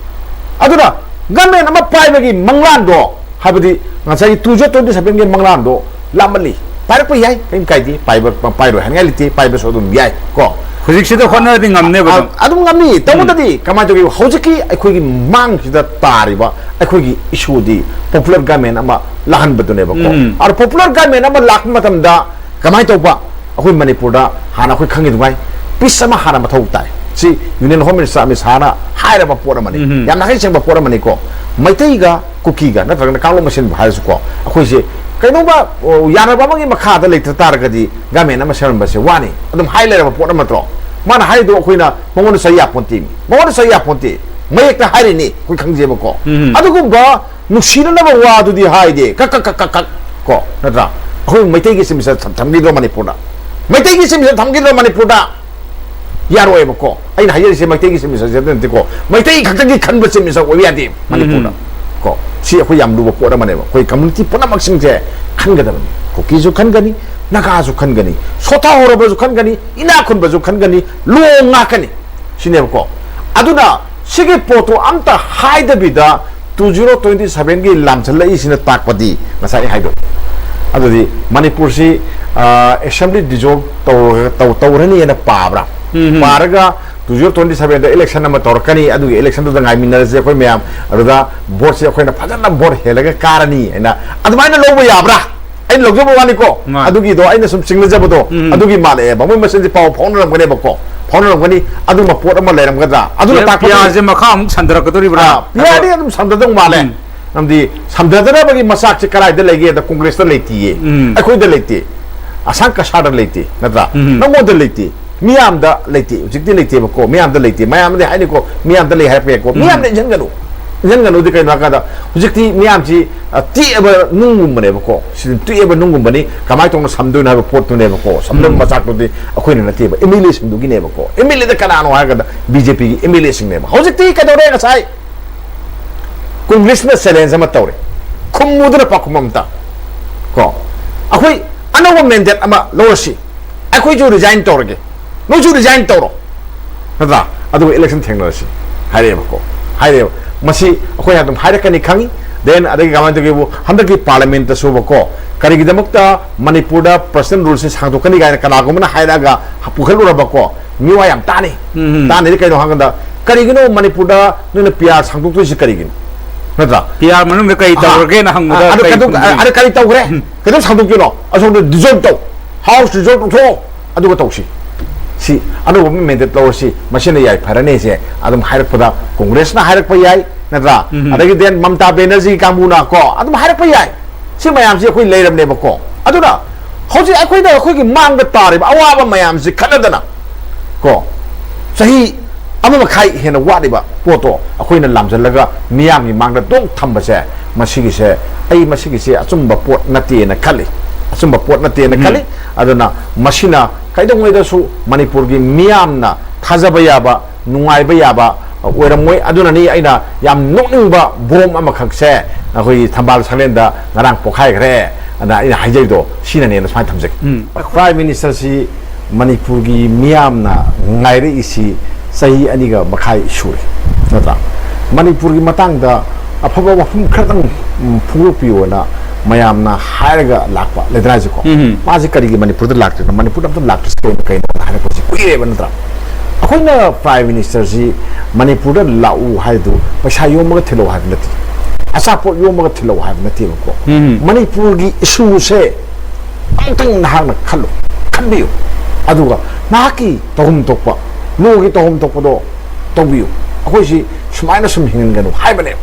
ꯑꯗꯨꯅ government ꯑꯃ ꯄꯥꯏꯕꯒꯤ ꯃꯪꯂꯥꯟꯗꯣ, ꯍꯥꯏꯕꯗꯤ ꯉꯁꯥꯏꯒꯤ two thousand twenty sevenꯒꯤ ꯃꯪꯂꯥꯟꯗꯣ ꯂꯥꯞꯃꯜꯂꯤ꯫ ꯄꯥꯏꯔꯛꯄ ꯌꯥꯏ, ꯀꯔꯤꯝ ꯀꯥꯏꯗꯦ, ꯄꯥꯏꯕ, ꯄꯥꯏꯔꯣꯏ ꯍꯥꯏꯅꯤꯡꯉꯥꯏ ꯂꯩꯇꯦ, ꯄꯥꯏꯕꯁꯨ ꯑꯗꯨꯝ ꯌꯥꯏ ꯀꯣ꯫ ꯍꯧꯖꯤꯛꯁꯤꯗ ꯍꯣꯠꯅꯔꯗꯤ ꯉꯝꯅꯦꯕ ꯑꯗꯨꯝ꯫ ꯑ-, ꯑꯗꯨꯝ ꯉꯝꯅꯤ꯫ ꯎꯝ꯫ ꯇꯧꯕꯇꯗꯤ ꯀꯃꯥꯏꯅ ꯇꯧꯒꯦ? ꯍꯧꯖꯤꯛꯀꯤ ꯑꯩꯈꯣꯏꯒꯤ ꯃꯥꯡꯁꯤꯗ ꯇꯥꯔꯤꯕ ꯑꯩꯈꯣꯏꯒꯤ issueꯗꯤ popular government ꯑꯃ ꯂꯥꯛꯍꯟꯕꯗꯨꯅꯦꯕꯀꯣ꯫ ꯎꯝ꯫ ꯑꯗꯣ popular government ꯑꯃ ꯂꯥꯛꯄ ꯃꯇꯝꯗ ꯀꯃꯥꯏꯅ ꯇꯧꯕ? ꯑꯩꯈꯣꯏ ꯃꯅꯤꯄꯨꯔꯗ ꯍꯥꯟꯅ ꯑꯩꯈꯣꯏ ꯈꯪꯉꯤ ꯑꯗꯨꯃꯥꯏ peace ꯑꯃ ꯍꯥꯟꯅ ꯃꯊꯧ ꯇꯥꯏ꯫ ꯁꯤ Union Home Minister ꯑꯃꯤꯠ ꯁꯥꯍꯅ ꯍꯥꯏꯔꯕ ꯄꯣꯠ ꯑꯃꯅꯤ꯫ ꯎꯝ꯫ ꯌꯥꯝ ꯅꯥꯈꯩ ꯁꯦꯡꯕ ꯄꯣꯠ ꯑꯃꯅꯤꯀꯣ꯫ ꯃꯩꯇꯩꯒ ꯀꯨꯀꯤꯒ ꯅꯠꯇ꯭ꯔꯒꯅ ꯀꯥꯡꯂꯨꯞ ꯃꯁꯦꯟꯕꯨ ꯍꯥꯏꯔꯁꯨꯀꯣ, ꯑꯩꯈꯣꯏꯁꯦ ꯀꯩꯅꯣꯝꯃ, ꯑꯣ, ꯌꯥꯅꯕ ꯑꯃꯒꯤ ꯃꯈꯥꯗ ꯂꯩꯇ ꯇꯥꯔꯒꯗꯤ government ꯑꯃ ꯁꯦꯝꯍꯟꯕꯁꯦ ꯋꯥꯅꯤ꯫ ꯑꯗꯨꯝ ꯍꯥꯏ ꯂꯩꯔꯕ ꯄꯣꯠ ꯑꯃ ꯅꯠꯇ꯭ꯔꯣ? ꯃꯥꯅ ꯍꯥꯏꯔꯤꯗꯣ ꯑꯩꯈꯣꯏꯅ ꯃꯉꯣꯟꯗ ꯆꯩ ꯌꯥꯄꯣꯟꯇꯦ꯫ ꯃꯉꯣꯟꯗ ꯆꯩ ꯌꯥꯄꯣꯟꯇꯦ꯫ ꯃꯌꯦꯛꯇ ꯍꯥꯏꯔꯤꯅꯤ, ꯑꯩꯈꯣꯏ ꯈꯪꯖꯩꯕꯀꯣ꯫ ꯎꯝ꯫ ꯑꯗꯨꯒꯨꯝꯕ ꯅꯨꯡꯁꯤꯅꯅꯕ ꯋꯥꯗꯨꯗꯤ ꯍꯥꯏꯗꯦ꯫ ꯀꯛ, ꯀꯛ, ꯀꯛ, ꯀꯛ, ꯀꯛ꯫ ꯀꯣ, ꯅꯠꯇ꯭ꯔꯥ? ꯑꯩꯈꯣꯏ ꯃꯩꯇꯩꯒꯤ ꯆꯤꯞ ꯃꯤꯅꯤꯁꯇꯔ ꯊꯝ-, ꯊꯝꯈꯤꯗ꯭ꯔꯣ ꯃꯅꯤꯄꯨꯔꯗ? ꯃꯩꯇꯩꯒꯤ ꯆꯤꯞ ꯃꯤꯅꯤꯁꯇꯔ ꯊꯝꯈꯤꯗ꯭ꯔꯣ ꯃꯅꯤꯄꯨꯔꯗ? ꯌꯥꯔꯣꯏꯕꯀꯣ꯫ ꯑꯩꯅ ꯍꯥꯏꯖꯔꯤꯁꯦ ꯃꯩꯇꯩꯒꯤ ꯆꯤꯞ ꯃꯤꯅꯤꯁꯇꯔꯁꯦ ꯅꯠꯇꯦꯀꯣ꯫ ꯃꯩꯇꯩ ꯈꯛꯇꯒꯤ ꯈꯟꯕ ꯆꯤꯞ ꯃꯤꯅꯤꯁꯇꯔ ꯑꯣꯏꯕ ꯌꯥꯗꯦ ꯃꯅꯤꯄꯨꯔꯗ꯫ ꯎꯝ꯫ ꯀꯣ, ꯁꯤ ꯑꯩꯈꯣꯏ ꯌꯥꯝ ꯂꯨꯕ ꯄꯣꯠ ꯑꯃꯅꯦꯕ꯫ ꯑꯩꯈꯣꯏ community ꯄꯨꯝꯅꯃꯛꯁꯤꯡꯁꯦ ꯈꯟꯒꯗꯕꯅꯤ꯫ ꯀꯨꯀꯤꯁꯨ ꯈꯟꯒꯅꯤ, ꯅꯥꯒꯥꯁꯨ ꯈꯟꯒꯅꯤ, ꯁꯣꯊꯥ ꯍꯧꯔꯕꯁꯨ ꯈꯟꯒꯅꯤ, ꯏꯅꯥꯛ ꯈꯨꯟꯕꯁꯨ ꯈꯟꯒꯅꯤ, ꯂꯣꯡ ꯉꯥꯛꯀꯅꯤ꯫ ꯁꯤꯅꯦꯕꯀꯣ꯫ ꯑꯗꯨꯅ ꯁꯤꯒꯤ ꯄꯣꯠꯇꯨ ꯑꯝꯇ ꯍꯥꯏꯗꯕꯤꯗ two zero twenty seven ꯒꯤ ꯂꯥꯝꯁꯤꯜꯂꯛꯏꯁꯤꯅ ꯇꯥꯛꯄꯗꯤ ꯉꯁꯥꯏ ꯑꯩ ꯍꯥꯏꯗꯣ, ꯑꯗꯨꯗꯤ ꯃꯅꯤꯄꯨꯔꯁꯤ ꯑꯦꯁꯦꯝꯕ꯭ꯂꯤ ꯗꯤꯖꯣꯜꯕ ꯇꯧꯔꯒ ꯇꯧ- ꯇꯧꯔꯅꯤꯅ ꯄꯥꯕ꯭ꯔꯥ? ꯎꯝ. ꯄꯥꯔꯒ two zero twenty seven ꯗ ꯏꯂꯦꯛꯁꯟ ꯑꯃ ꯇꯧꯔꯛꯀꯅꯤ, ꯑꯗꯨꯒꯤ ꯏꯂꯦꯛꯁꯟꯗꯨꯗ ꯉꯥꯏꯃꯤꯟꯅꯔꯁꯤ ꯑꯩꯈꯣꯏ ꯃꯌꯥꯝ, ꯑꯗꯨꯗ ꯚꯣꯠꯁꯤ ꯑꯩꯈꯣꯏꯅ ꯐꯖꯅ ꯚꯣꯠ ꯍꯦꯜꯂꯒ ꯀꯥꯔꯅꯤ ꯍꯥꯏꯅ ꯑꯗꯨꯃꯥꯏꯅ ꯂꯧꯕ ꯌꯥꯕ꯭ꯔꯥ? ꯑꯩꯅ ꯂꯧꯖꯕ ꯋꯥꯅꯤꯀꯣ, ꯃꯥꯅꯤ. ꯑꯗꯨꯒꯤꯗꯣ ꯑꯩꯅ ꯁꯨꯝ ꯆꯤꯡꯅꯖꯕꯗꯣ, ꯎꯝ. ꯑꯗꯨꯒꯤ ꯃꯥꯜꯂꯛꯑꯦꯕ꯫ ꯃꯣꯏ ꯃꯁꯦꯟꯁꯦ ꯄꯥꯎ ꯐꯥꯎꯅꯔꯝꯒꯅꯦꯕꯀꯣ, ꯐꯥꯎꯅꯔꯝꯒꯅꯤ꯫ ꯑꯗꯨꯝꯕ ꯄꯣꯠ ꯑꯃ ꯂꯩꯔꯝꯒꯗ꯭ꯔꯥ? ꯑꯗꯨꯅ ꯇꯥꯛꯄꯗꯤ ꯄꯤꯌꯥꯔꯁꯦ ꯃꯈꯥ ꯑꯃꯨꯛ ꯁꯟꯊꯔꯛꯀꯗꯧꯔꯤꯕ꯭ꯔꯥ? ꯑꯥ, ꯄꯤꯌꯥꯔꯗꯤ ꯑꯗꯨꯝ ꯁꯝꯊꯗꯧ ꯃꯥꯜꯂꯦ꯫ ꯎꯝ. ꯃꯔꯝꯗꯤ ꯁꯝꯊꯗꯅꯕꯒꯤ ꯃꯆꯥꯛꯁꯦ ꯀꯗꯥꯏꯗ ꯂꯩꯒꯦꯗ, ꯀꯣꯡꯒ꯭ꯔꯦꯁꯇ ꯂꯩꯇꯦꯌꯦ, ꯎꯝ. ꯑꯩꯈꯣꯏꯗ ꯂꯩꯇꯦ, ꯑꯁꯥꯡ ꯀꯁꯥꯔꯗ ꯂꯩꯇꯦ, ꯅꯠꯇ꯭ꯔꯥ? ꯎꯝ. ꯅꯪꯉꯣꯟꯗ ꯂꯩꯇꯦ, ꯃꯤꯌꯥꯝꯗ ꯂꯩꯇꯦ, ꯍꯧꯖꯤꯛꯇꯤ ꯂꯩꯇꯦꯕꯀꯣ꯫ ꯃꯤꯌꯥꯝꯗ ꯂꯩꯇꯦ, ꯃꯌꯥꯝꯗꯤ ꯍꯥꯏꯅꯤꯀꯣ, ꯃꯤꯌꯥꯝꯗ ꯂꯩ ꯍꯥꯏꯔꯛꯄ ꯌꯥꯏꯀꯣ꯫ ꯎꯝ. ꯃꯤꯌꯥꯝꯗ ꯏꯟꯁꯤꯟꯒꯅꯨ, ꯏꯟꯁꯤꯟꯒꯅꯨꯗꯤ ꯀꯩꯅꯣ ꯍꯥꯏꯀꯥꯟꯗ, ꯍꯧꯖꯤꯛꯇꯤ ꯃꯤꯌꯥꯝꯁꯤ ꯑ, ꯇꯦꯛꯑꯕ ꯅꯨꯡꯒꯨꯝꯕꯅꯦꯕꯀꯣ꯫ ꯁꯤ ꯇꯦꯛꯑꯕ ꯅꯨꯡꯒꯨꯝꯕꯅꯤ, ꯀꯃꯥꯏꯅ ꯇꯧꯅ ꯁꯝꯗꯣꯏꯅꯣ ꯍꯥꯏꯕ ꯄꯣꯠꯇꯨꯅꯦꯕꯀꯣ꯫ ꯁꯝꯅꯕ ꯎꯝ. ꯃꯆꯥꯛꯇꯨꯗꯤ ꯑꯩꯈꯣꯏꯅ ꯅꯠꯇꯦꯕ, ꯑꯦꯝ ꯑꯦꯜ ꯑꯦꯁꯤꯡꯗꯨꯒꯤꯅꯦꯕꯀꯣ꯫ ꯑꯦꯝ ꯑꯦꯜ ꯑꯦꯗ ꯀꯅꯥꯅꯣ ꯍꯥꯏꯔꯒꯅ ꯕꯤ ꯖꯦ ꯄꯤꯒꯤ ꯑꯦꯝ ꯑꯦꯜ ꯑꯦꯁꯤꯡꯅꯦꯕ꯫ ꯍꯧꯖꯤꯛꯇꯤ ꯀꯩꯗꯧꯔꯦ? ꯉꯁꯥꯏ ꯀꯣꯡꯒ꯭ꯔꯦꯁꯅ ꯆꯦꯂꯦꯟꯖ ꯑꯃ ꯇꯧꯔꯦ, ꯈꯨꯝꯃꯨꯗꯅ ꯄꯥꯎꯈꯨꯝ ꯑꯝꯇ ꯀꯣ꯫ ꯑꯩꯈꯣꯏ ꯑꯅꯧꯕ ꯃꯦꯟꯗꯦꯠ ꯑꯃ ꯂꯧꯔꯁꯤ, ꯑꯩꯈꯣꯏꯁꯨ ꯔꯤꯖꯥꯏꯟ ꯇꯧꯔꯒꯦ, ꯅꯣꯏꯁꯨ ꯔꯤꯖꯥꯏꯟ ꯇꯧꯔꯣ, ꯅꯠꯇ꯭ꯔꯥ? ꯑꯗꯨꯒ ꯏꯂꯦꯛꯁꯟ ꯊꯦꯡꯅꯔꯁꯤ ꯍꯥꯏꯔꯛꯑꯦꯕꯀꯣ, ꯍꯥꯏꯔꯛꯑꯦꯕ꯫ ꯃꯁꯤ ꯑꯩꯈꯣꯏ ꯑꯗꯨꯝ ꯍꯥꯏꯔꯛꯀꯅꯤ ꯈꯪꯉꯤ꯫ ꯗꯦꯟ ꯑꯗꯒꯤ ꯀꯃꯥꯏꯅ ꯇꯧꯒꯦꯕꯨ, ꯍꯟꯗꯛꯀꯤ ꯄꯥꯔꯂꯤꯌꯥꯃꯦꯟꯇꯁꯨꯕꯀꯣ, ꯀꯔꯤꯒꯤꯗꯃꯛꯇ ꯃꯅꯤꯄꯨꯔꯗ ꯄꯔꯁꯅꯦꯜ ꯔꯨꯜꯁꯦ ꯁꯥꯡꯗꯣꯛꯀꯅꯤ ꯀꯥꯏꯅ ꯀꯅꯥꯒꯨꯝꯕꯅ ꯍꯥꯏꯔꯛꯑꯒ ꯄꯨꯈꯠꯂꯨꯔꯕꯀꯣ, ꯃꯤꯋꯥ ꯌꯥꯝ ꯇꯥꯅꯤ꯫ ꯎꯝ. ꯇꯥꯅꯤꯗꯤ ꯀꯩꯅꯣ ꯍꯥꯏꯀꯥꯟꯗ, ꯀꯔꯤꯒꯤꯅꯣ ꯃꯅꯤꯄꯨꯔꯗ ꯅꯣꯏꯅ ꯄꯤ ꯑꯥꯔ ꯁꯥꯡꯗꯣꯛꯇꯣꯏꯁꯤ ꯀꯔꯤꯒꯤꯅꯣ, ꯅꯠꯇ꯭ꯔꯥ? ꯄꯤ ꯑꯥꯔ ꯃꯅꯨꯡꯗ ꯀꯔꯤ ꯑꯥ, ꯇꯧꯔꯒꯦꯅ ꯍꯪꯕꯗ ꯑꯥ, ꯑꯗꯨ ꯀꯔꯤ ꯀꯩꯗꯧ-, ꯈꯨꯝꯒꯅꯤ? ꯑꯗꯨ ꯀꯔꯤ ꯇꯧꯈ꯭ꯔꯦ? ꯎꯝ. ꯀꯩꯗꯧ ꯁꯥꯡꯗꯣꯛꯇꯣꯏꯅꯣ? ꯑꯁꯣꯝꯗ ꯗꯤꯖꯣꯜꯕ ꯇꯧ, ꯍꯥꯎꯁ ꯗꯤꯖꯣꯜꯕ ꯇꯧꯊꯣꯛꯑꯣ, ꯑꯗꯨꯒ ꯇꯧꯁꯤ꯫ ꯁꯤ ꯑꯅꯧꯕ ꯑꯃ ꯃꯦꯟꯗꯦꯠ ꯂꯧꯔꯁꯤ, ꯃꯁꯤꯅ ꯌꯥꯏ ꯐꯔꯅꯤꯁꯦ ꯑꯗꯨꯝ ꯍꯥꯏꯔꯛꯄꯗ ꯀꯣꯡꯒ꯭ꯔꯦꯁꯅ ꯍꯥꯏꯔꯛꯄ ꯌꯥꯏ, ꯅꯠꯇ꯭ꯔꯥ? ꯎꯝ. ꯑꯗꯒꯤ ꯗꯦꯟ ꯃꯝꯇꯥ ꯕꯦꯅꯔꯖꯤ ꯀꯥꯡꯕꯨꯅ ꯀꯣ ꯑꯗꯨꯝ ꯍꯥꯏꯔꯛꯄ ꯌꯥꯏ꯫ ꯁꯤ ꯃꯌꯥꯝꯁꯤ ꯑꯩꯈꯣꯏ ꯂꯩꯔꯕꯅꯦꯕꯀꯣ꯫ ꯑꯗꯨꯅ ꯍꯧꯖꯤꯛ ꯑꯩꯈꯣꯏꯅ ꯑꯩꯈꯣꯏꯒꯤ ꯃꯥꯡꯗ ꯇꯥꯔꯤꯕ ꯑꯋꯥꯕ ꯃꯌꯥꯝꯁꯤ ꯈꯠꯅꯗꯅ ꯀꯣ, ꯆꯍꯤ ꯑꯃ ꯃꯈꯥꯏ ꯍꯦꯟꯅ ꯋꯥꯠꯂꯤꯕ ꯄꯣꯠꯇꯣ ꯑꯩꯈꯣꯏꯅ ꯂꯥꯝꯖꯜꯂꯒ ꯃꯤꯌꯥꯝꯒꯤ ꯃꯥꯡꯗ ꯇꯣꯛ ꯊꯝꯕꯁꯦ, ꯃꯁꯤꯒꯤꯁꯦ, ꯑꯩ ꯃꯁꯤꯒꯤꯁꯦ ꯑꯆꯨꯝꯕ ꯄꯣꯠ ꯅꯠꯇꯦꯅ ꯈꯜꯂꯤ, ꯑꯆꯨꯝꯕ ꯄꯣꯠ ꯅꯠꯇꯦꯅ ꯎꯝ. ꯈꯜꯂꯤ꯫ ꯑꯗꯨꯅ ꯃꯁꯤꯅ ꯀꯩꯗꯧꯉꯩꯗꯁꯨ ꯃꯅꯤꯄꯨꯔꯒꯤ ꯃꯤꯌꯥꯝꯅ ꯊꯥꯖꯕ ꯌꯥꯕ, ꯅꯨꯡꯉꯥꯏꯕ ꯌꯥꯕ ꯑꯣꯏꯔꯝꯃꯣꯏ꯫ ꯑꯗꯨꯅꯅꯤ ꯑꯩꯅ ꯌꯥꯝ ꯅꯣꯛꯅꯤꯡꯕ ꯕꯣꯝ ꯑꯃꯈꯛꯁꯦ ꯑꯩꯈꯣꯏꯒꯤ ꯊꯝꯕꯥꯜ ꯁꯪꯂꯦꯟꯗ ꯉꯔꯥꯡ ꯄꯣꯛꯈꯥꯏꯈ꯭ꯔꯦ ꯑꯅ ꯑꯩꯅ ꯍꯥꯏꯖꯔꯤꯗꯣ, ꯁꯤꯅꯅꯦꯅ ꯁꯨꯃꯥꯏꯅ ꯊꯝꯖꯒꯦ꯫ ꯎꯝ. ꯄ꯭ꯔꯥꯏꯝ ꯃꯤꯅꯤꯁꯇꯔꯁꯤ ꯃꯅꯤꯄꯨꯔꯒꯤ ꯃꯤꯌꯥꯝꯅ ꯉꯥꯏꯔꯛꯏꯁꯤ ꯆꯍꯤ ꯑꯅꯤꯒ ꯃꯈꯥꯏ ꯁꯨꯔꯦ, ꯅꯠꯇ꯭ꯔꯥ? ꯃꯅꯤꯄꯨꯔꯒꯤ ꯃꯇꯥꯡꯗ ꯑꯐꯕ ꯋꯥꯐꯝ ꯈꯔꯇꯪ, ꯎꯝ, ꯐꯣꯡꯗꯣꯛꯄꯤꯌꯣꯅ ꯃꯌꯥꯝꯅ ꯍꯥꯏꯔꯒ ꯂꯥꯛꯄ ꯂꯩꯗꯅ ꯍꯥꯏꯁꯦꯀꯣ꯫ ꯎꯝ꯫ ꯃꯥꯁꯤ ꯀꯔꯤꯒꯤ ꯃꯅꯤꯄꯨꯔꯗ ꯂꯥꯛꯇ꯭ꯔꯤꯅꯣ, ꯃꯅꯤꯄꯨꯔꯗ ꯑꯝꯇ ꯂꯥꯛꯇ꯭ꯔꯤꯁꯤ ꯀꯩꯅꯣ, ꯀꯩꯅꯣ ꯍꯥꯏꯔꯛꯄꯁꯤ ꯀꯨꯏꯔꯦꯕ, ꯅꯠꯇ꯭ꯔꯥ? ꯑꯩꯈꯣꯏꯅ Prime Minister ꯁꯤ ꯃꯅꯤꯄꯨꯔꯗ ꯂꯥꯛꯎ ꯍꯥꯏꯗꯨ ꯄꯩꯁꯥ ꯌꯣꯝꯃꯒ ꯊꯤꯜꯂꯛꯎ ꯍꯥꯏꯕ ꯅꯠꯇꯦ, ꯑꯆꯥꯄꯣꯠ ꯌꯣꯝꯃꯒ ꯊꯤꯜꯂꯛꯎ ꯍꯥꯏꯕ ꯅꯠꯇꯦꯕꯀꯣ꯫ ꯎꯝ꯫ ꯃꯅꯤꯄꯨꯔꯒꯤ issue ꯁꯦ ꯑꯃꯨꯛꯇꯪ ꯅꯍꯥꯛꯅ ꯈꯜꯂꯨ, ꯈꯟꯕꯤꯌꯨ, ꯑꯗꯨꯒ ꯅꯍꯥꯛꯀꯤ ꯇꯧꯐꯝ ꯊꯣꯛꯄ, ꯂꯣꯒꯤ ꯇꯧꯐꯝ ꯊꯣꯛꯄꯗꯣ ꯇꯧꯕꯤꯌꯨ꯫ ꯑꯩꯈꯣꯏꯁꯤ ꯁꯨꯃꯥꯏꯅ ꯁꯨꯝ ꯍꯤꯡꯍꯟꯒꯅꯨ ꯍꯥꯏꯕꯅꯦꯕ꯫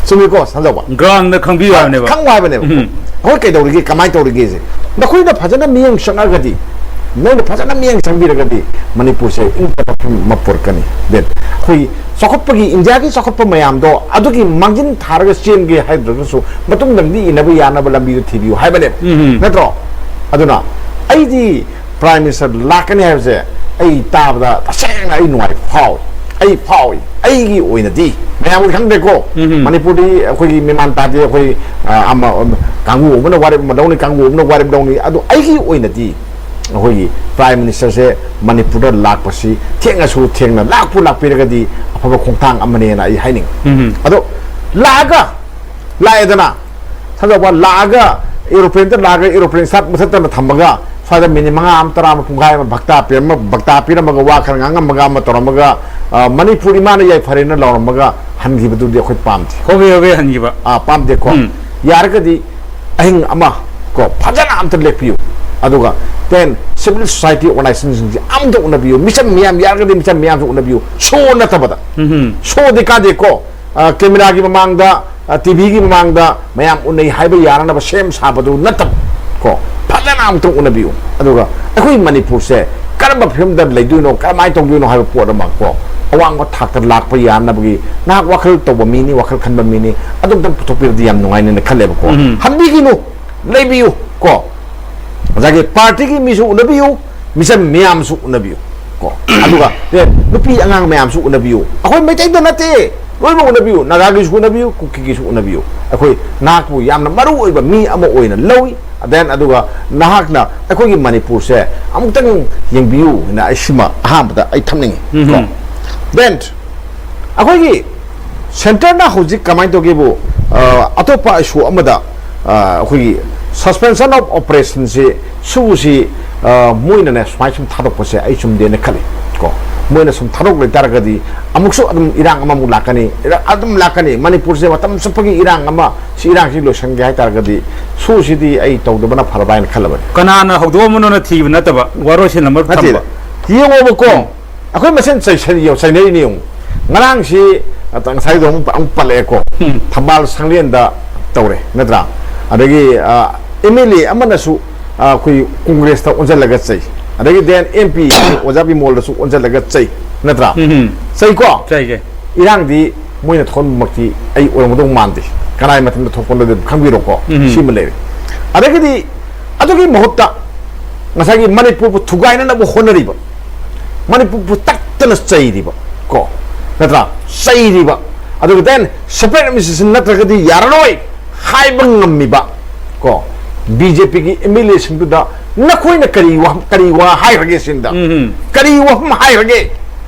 ꯆꯨꯝꯃꯤꯀꯣ, ꯁꯝꯖꯧꯕ? Ground ꯗ ꯈꯪꯕꯤꯌꯨ ꯍꯥꯏꯕꯅꯦꯕ꯫ ꯈꯪꯉꯨ ꯍꯥꯏꯕꯅꯦꯕ꯫ ꯎꯝ꯫ ꯑꯩꯈꯣꯏ ꯀꯩꯗꯧꯔꯤꯒꯦ, ꯀꯃꯥꯏꯅ ꯇꯧꯔꯤꯒꯦꯁꯦ ꯅꯈꯣꯏꯅ ꯐꯖꯅ ꯃꯤꯠꯌꯦꯡ ꯆꯪꯉꯒꯗꯤ, ꯅꯣꯏꯅ ꯐꯖꯅ ꯃꯤꯠꯌꯦꯡ ꯆꯪꯕꯤꯔꯒꯗꯤ ꯃꯅꯤꯄꯨꯔꯁꯦ ꯏꯪ ꯇꯞꯄ ꯐꯤꯕꯝ ꯑꯃ ꯄꯨꯔꯛꯀꯅꯤ꯫ Then ꯑꯩꯈꯣꯏ ꯆꯥꯎꯈꯠꯄꯒꯤ, ꯏꯟꯗꯤꯌꯥꯒꯤ ꯆꯥꯎꯈꯠꯄ ꯃꯌꯥꯝꯗꯣ ꯑꯗꯨꯒꯤ ꯃꯥꯡꯖꯤꯟ ꯊꯥꯔꯒ ꯆꯦꯟꯒꯦ ꯍꯥꯏꯗ꯭ꯔꯒꯁꯨ ꯃꯇꯨꯡꯗꯪꯗꯤ ꯏꯟꯅꯕ ꯌꯥꯅꯕ ꯂꯝꯕꯤꯗꯣ ꯊꯤꯕꯤꯌꯨ ꯍꯥꯏꯕꯅꯦꯕ꯫ ꯎꯝ꯫ ꯅꯠꯇ꯭ꯔꯣ? ꯑꯗꯨꯅ ꯑꯩꯗꯤ Prime Minister ꯂꯥꯛꯀꯅꯤ ꯍꯥꯏꯕꯁꯦ ꯑꯩ ꯇꯥꯕꯗ ꯇꯁꯦꯡꯅ ꯑꯩ ꯅꯨꯡꯉꯥꯏꯕ ꯐꯥꯎꯏ꯫ ꯑꯩ ꯐꯥꯎꯏ꯫ ꯑꯩꯒꯤ ꯑꯣꯏꯅꯗꯤ, ꯃꯌꯥꯝꯒꯤ ꯈꯪꯗꯦꯀꯣ꯫ ꯎꯝ꯫ ꯃꯅꯤꯄꯨꯔꯗꯤ ꯑꯩꯈꯣꯏꯒꯤ ꯃꯦꯃꯥꯟ ꯇꯥꯗꯦ꯫ ꯑꯩꯈꯣꯏ, ꯑ, ꯑꯃ, ꯑꯃ, ꯀꯥꯡꯕꯨ ꯑꯃꯅ ꯋꯥꯔꯦꯞ ꯑꯃ ꯂꯧꯅꯤ, ꯀꯥꯡꯕꯨ ꯑꯃꯅ ꯋꯥꯔꯦꯞ ꯂꯧꯅꯤ꯫ ꯑꯗꯣ ꯑꯩꯒꯤ ꯑꯣꯏꯅꯗꯤ ꯑꯩꯈꯣꯏꯒꯤ Prime Minister ꯁꯦ ꯃꯅꯤꯄꯨꯔꯗ ꯂꯥꯛꯄꯁꯤ ꯊꯦꯡꯉꯁꯨ ꯊꯦꯡꯅ ꯂꯥꯛꯄꯨ ꯂꯥꯛꯄꯤꯔꯒꯗꯤ ꯑꯐꯕ ꯈꯣꯡꯊꯥꯡ ꯑꯃꯅꯦꯅ ꯑꯩ ꯍꯥꯏꯅꯤꯡꯉꯤ꯫ ꯎꯝ꯫ ꯑꯗꯣ ꯂꯥꯛꯑꯒ, ꯂꯥꯛꯑꯦꯗꯅ, ꯁꯝꯖꯧꯕ, ꯂꯥꯛꯑꯒ aeroplane ꯇ ꯂꯥꯛꯑꯒ aeroplane start ꯃꯨꯊꯠꯇꯅ ꯊꯝꯃꯒ ꯁ꯭ꯋꯥꯏꯗ minute ꯃꯉꯥ ꯑꯃ, ꯇꯔꯥ ꯑꯃ, ꯄꯨꯡꯈꯥꯏ ꯑꯃ ꯚꯛꯇꯥ ꯄꯤꯔꯝꯃ-, ꯚꯛꯇꯥ ꯄꯤꯔꯝꯃꯒ ꯋꯥ ꯈꯔ ꯉꯥꯡꯉꯝꯃꯒ ꯑꯃ ꯇꯧꯔꯝꯃꯒ, ꯑ, ꯃꯅꯤꯄꯨꯔ ꯏꯃꯥꯅ ꯌꯥꯏꯐꯔꯦꯅ ꯂꯥꯎꯔꯝꯃꯒ ꯍꯟꯈꯤꯕꯗꯨꯗꯤ ꯑꯩꯈꯣꯏ ꯄꯥꯝꯗꯦ꯫ ꯍꯣꯕꯦ ꯍꯣꯕꯦ ꯍꯟꯈꯤꯕ꯫ ꯑꯥ, ꯄꯥꯝꯗꯦꯀꯣ꯫ ꯎꯝ꯫ ꯌꯥꯔꯒꯗꯤ ꯑꯍꯤꯡ ꯑꯃ ꯀꯣ ꯐꯖꯅ ꯑꯝꯇ ꯂꯦꯞꯄꯤꯌꯨ꯫ ꯑꯗꯨꯒ then civil society organization ꯁꯤꯡꯁꯦ ꯑꯝꯇ ꯎꯅꯕꯤꯌꯨ꯫ ꯃꯤꯆꯝ ꯃꯤꯌꯥꯝ, ꯌꯥꯔꯒꯗꯤ ꯃꯤꯆꯝ ꯃꯤꯌꯥꯝꯁꯨ ꯎꯅꯕꯤꯌꯨ꯫ Show ꯅꯠꯇꯕꯗ꯫ ꯎꯝ꯫ Show ꯗꯤ ꯀꯥꯟꯗꯦꯀꯣ꯫ ꯑ, camera ꯒꯤ ꯃꯃꯥꯡꯗ, ꯑ, TV ꯒꯤ ꯃꯃꯥꯡꯗ ꯃꯌꯥꯝ ꯎꯅꯩ ꯍꯥꯏꯕ ꯌꯥꯅꯅꯕ ꯁꯦꯝ ꯁꯥꯕꯗꯨ ꯅꯠꯇꯕ ꯀꯣ, ꯐꯖꯅ ꯑꯃꯨꯛꯇꯪ ꯎꯅꯕꯤꯌꯨ꯫ ꯑꯗꯨꯒ ꯑꯩꯈꯣꯏ ꯃꯅꯤꯄꯨꯔꯁꯦ ꯀꯔꯝꯕ ꯐꯤꯕꯝꯗ ꯂꯩꯗꯣꯏꯅꯣ, ꯀꯔꯝꯍꯥꯏꯅ ꯇꯧꯗꯣꯏꯅꯣ ꯍꯥꯏꯕ ꯄꯣꯠ ꯑꯃ ꯀꯣ, ꯑꯋꯥꯡꯕ ꯊꯥꯛꯇ ꯂꯥꯛꯄ ꯌꯥꯅꯕꯒꯤ ꯅꯍꯥꯛ ꯋꯥꯈꯜ ꯇꯧꯕ ꯃꯤꯅꯤ, ꯋꯥꯈꯜ ꯈꯟꯕ ꯃꯤꯅꯤ, ꯑꯗꯨꯝꯇꯪ ꯄꯨꯊꯣꯛꯄꯤꯔꯗꯤ ꯌꯥꯝ ꯅꯨꯡꯉꯥꯏꯅꯦꯅ ꯈꯜꯂꯦꯕꯀꯣ꯫ ꯎꯝ꯫ ꯍꯟꯕꯤꯈꯤꯅꯨ, ꯂꯩꯕꯤꯌꯨ ꯀꯣ꯫ ꯉꯁꯥꯏꯒꯤ party ꯒꯤ ꯃꯤꯁꯨ ꯎꯅꯕꯤꯌꯨ, ꯃꯤꯆꯝ ꯃꯌꯥꯝꯁꯨ ꯎꯅꯕꯤꯌꯨ ꯀꯣ꯫ ꯑꯗꯨꯒ, ꯑꯦ, ꯅꯨꯄꯤ ꯑꯉꯥꯡ ꯃꯌꯥꯝꯁꯨ ꯎꯅꯕꯤꯌꯨ꯫ ꯑꯩꯈꯣꯏ ꯃꯩꯇꯩꯗ ꯅꯠꯇꯦ, ꯂꯣꯏꯅꯃꯛ ꯎꯅꯕꯤꯌꯨ꯫ ꯅꯥꯒꯥꯒꯤꯁꯨ ꯎꯅꯕꯤꯌꯨ, ꯀꯨꯀꯤꯒꯤꯁꯨ ꯎꯅꯕꯤꯌꯨ꯫ ꯑꯩꯈꯣꯏ ꯅꯍꯥꯛꯄꯨ ꯌꯥꯝꯅ ꯃꯔꯨ ꯑꯣꯏꯕ ꯃꯤ ꯑꯃ ꯑꯣꯏꯅ ꯂꯧꯏ꯫ Then ꯑꯗꯨꯒ ꯅꯍꯥꯛꯅ ꯑꯩꯈꯣꯏꯒꯤ ꯃꯅꯤꯄꯨꯔꯁꯦ ꯑꯃꯨꯛꯇꯪ ꯌꯦꯡꯕꯤꯌꯨ ꯍꯥꯏꯅ ꯑꯩ ꯁꯤꯃ ꯑꯍꯥꯟꯕꯗ ꯑꯩ ꯊꯝꯅꯤꯡꯉꯤ꯫ ꯀꯣ꯫ Then ꯑꯩꯈꯣꯏꯒꯤ centreꯅ ꯍꯧꯖꯤꯛ ꯀꯃꯥꯏꯅ ꯇꯧꯒꯦꯕꯨ, ꯑ, ꯑꯇꯣꯞꯄ issue ꯑꯃꯗ, ꯑ, ꯑꯩꯈꯣꯏꯒꯤ suspension of operationꯁꯤ, ꯁꯤꯒꯨꯁꯤ, ꯑ, ꯃꯣꯏꯅꯅꯦ ꯁꯨꯃꯥꯏ ꯁꯨꯝ ꯊꯥꯗꯣꯛꯄꯁꯦ ꯑꯩ ꯆꯨꯝꯗꯦꯅ ꯈꯜꯂꯤ꯫ ꯀꯣ꯫ ꯃꯣꯏꯅ ꯁꯨꯝ ꯊꯥꯗꯣꯛ ꯂꯩꯇꯥꯔꯒꯗꯤ ꯑꯃꯨꯛꯁꯨ ꯑꯗꯨꯝ ꯏꯔꯥꯡ ꯑꯃꯃꯨꯛ ꯂꯥꯛꯀꯅꯤ, ꯏꯔꯥꯡ ꯑꯗꯨꯝ ꯂꯥꯛꯀꯅꯤ꯫ ꯃꯅꯤꯄꯨꯔꯁꯦ ꯃꯇꯝ ꯆꯨꯞꯄꯒꯤ ꯏꯔꯥꯡ ꯑꯃ, ꯁꯤ ꯏꯔꯥꯡꯁꯤ ꯂꯣꯏꯁꯟꯒꯦ ꯍꯥꯏ ꯇꯥꯔꯒꯗꯤ, ꯁꯤꯒꯨꯁꯤꯗꯤ ꯑꯩ ꯇꯧꯗꯕꯅ ꯐꯔꯕ ꯍꯥꯏꯅ ꯈꯜꯂꯕꯅꯤ꯫ ꯀꯅꯥꯅ ꯍꯧꯗꯣꯛꯑꯝꯕꯅꯣꯅ ꯊꯤꯕ ꯅꯠꯇꯕ, ꯋꯥꯔꯣꯏꯁꯤꯟ ꯑꯃ ꯅꯠꯇꯦꯗ꯫ ꯊꯝꯕ꯫ ꯌꯦꯡꯉꯣꯕꯀꯣ, ꯎꯝ꯫ ꯑꯩꯈꯣꯏ ꯃꯁꯦꯟ ꯆꯩꯁꯟ-, ꯆꯩꯅꯔꯤꯅꯤ ꯌꯦꯡꯉꯨ꯫ ꯉꯔꯥꯡꯁꯤ, ꯑ, ꯉꯁꯥꯏꯗꯣ ꯑꯃꯨꯛ, ꯑꯃꯨꯛ ꯄꯜꯂꯛꯑꯦꯀꯣ꯫ ꯎꯝ꯫ ꯊꯝꯕꯥꯜ ꯁꯪꯂꯦꯟꯗ ꯇꯧꯔꯦ, ꯅꯠꯇ꯭ꯔꯥ? ꯑꯗꯒꯤ, ꯑ, MLA ꯑꯃꯅꯁꯨ, ꯑ, ꯑꯩꯈꯣꯏ ꯀꯣꯡꯒ꯭ꯔꯦꯁꯇ ꯑꯣꯟꯁꯤꯜꯂꯒ ꯆꯩ꯫ ꯑꯗꯒꯤ then MP ꯑꯣꯖꯥ ꯕꯤꯃꯣꯜꯗꯁꯨ ꯑꯣꯟꯁꯤꯜꯂꯒ ꯆꯩ, ꯅꯠꯇ꯭ꯔꯥ? ꯎꯝ꯫ ꯆꯩꯀꯣ? ꯆꯩꯒꯦ꯫ ꯏꯔꯥꯡꯗꯤ ꯃꯣꯏꯅ ꯊꯣꯛꯍꯟꯕꯃꯛꯇꯤ ꯑꯩ ꯑꯣꯏꯔꯝꯒꯗꯧ ꯃꯥꯟꯗꯦ꯫ ꯀꯅꯥꯏ ꯃꯊꯟꯇ ꯊꯣꯛꯄꯅꯣꯗꯤ ꯑꯗꯨꯝ ꯈꯪꯕꯤꯔꯣꯀꯣ꯫ ꯎꯝ꯫ ꯁꯤꯃ ꯂꯩꯔꯦ꯫ ꯑꯗꯒꯤꯗꯤ ꯑꯗꯨꯒꯤ ꯃꯍꯨꯠꯇ ꯉꯁꯥꯏꯒꯤ ꯃꯅꯤꯄꯨꯔꯕꯨ ꯊꯨꯒꯥꯏꯅꯅꯕ ꯍꯣꯠꯅꯔꯤꯕ, ꯃꯅꯤꯄꯨꯔꯕꯨ ꯇꯛꯇꯅ ꯆꯩꯔꯤꯕ, ꯀꯣ, ꯅꯠꯇ꯭ꯔꯥ? ꯆꯩꯔꯤꯕ, ꯑꯗꯨꯒ then separate administration ꯅꯠꯇ꯭ꯔꯒꯗꯤ ꯌꯥꯔꯔꯣꯏ ꯍꯥꯏꯕ ꯉꯝꯃꯤꯕ, ꯀꯣ, BJPꯒꯤ MLAꯁꯤꯡꯗꯨꯗ ꯅꯈꯣꯏꯅ ꯀꯔꯤ ꯋꯥ-, ꯀꯔꯤ ꯋꯥ ꯍꯥꯏꯈ꯭ꯔꯒꯦ ꯁꯤꯗ? ꯎꯝ, ꯎꯝ꯫ ꯀꯔꯤ ꯋꯥꯐꯝ ꯍꯥꯏꯈ꯭ꯔꯒꯦ?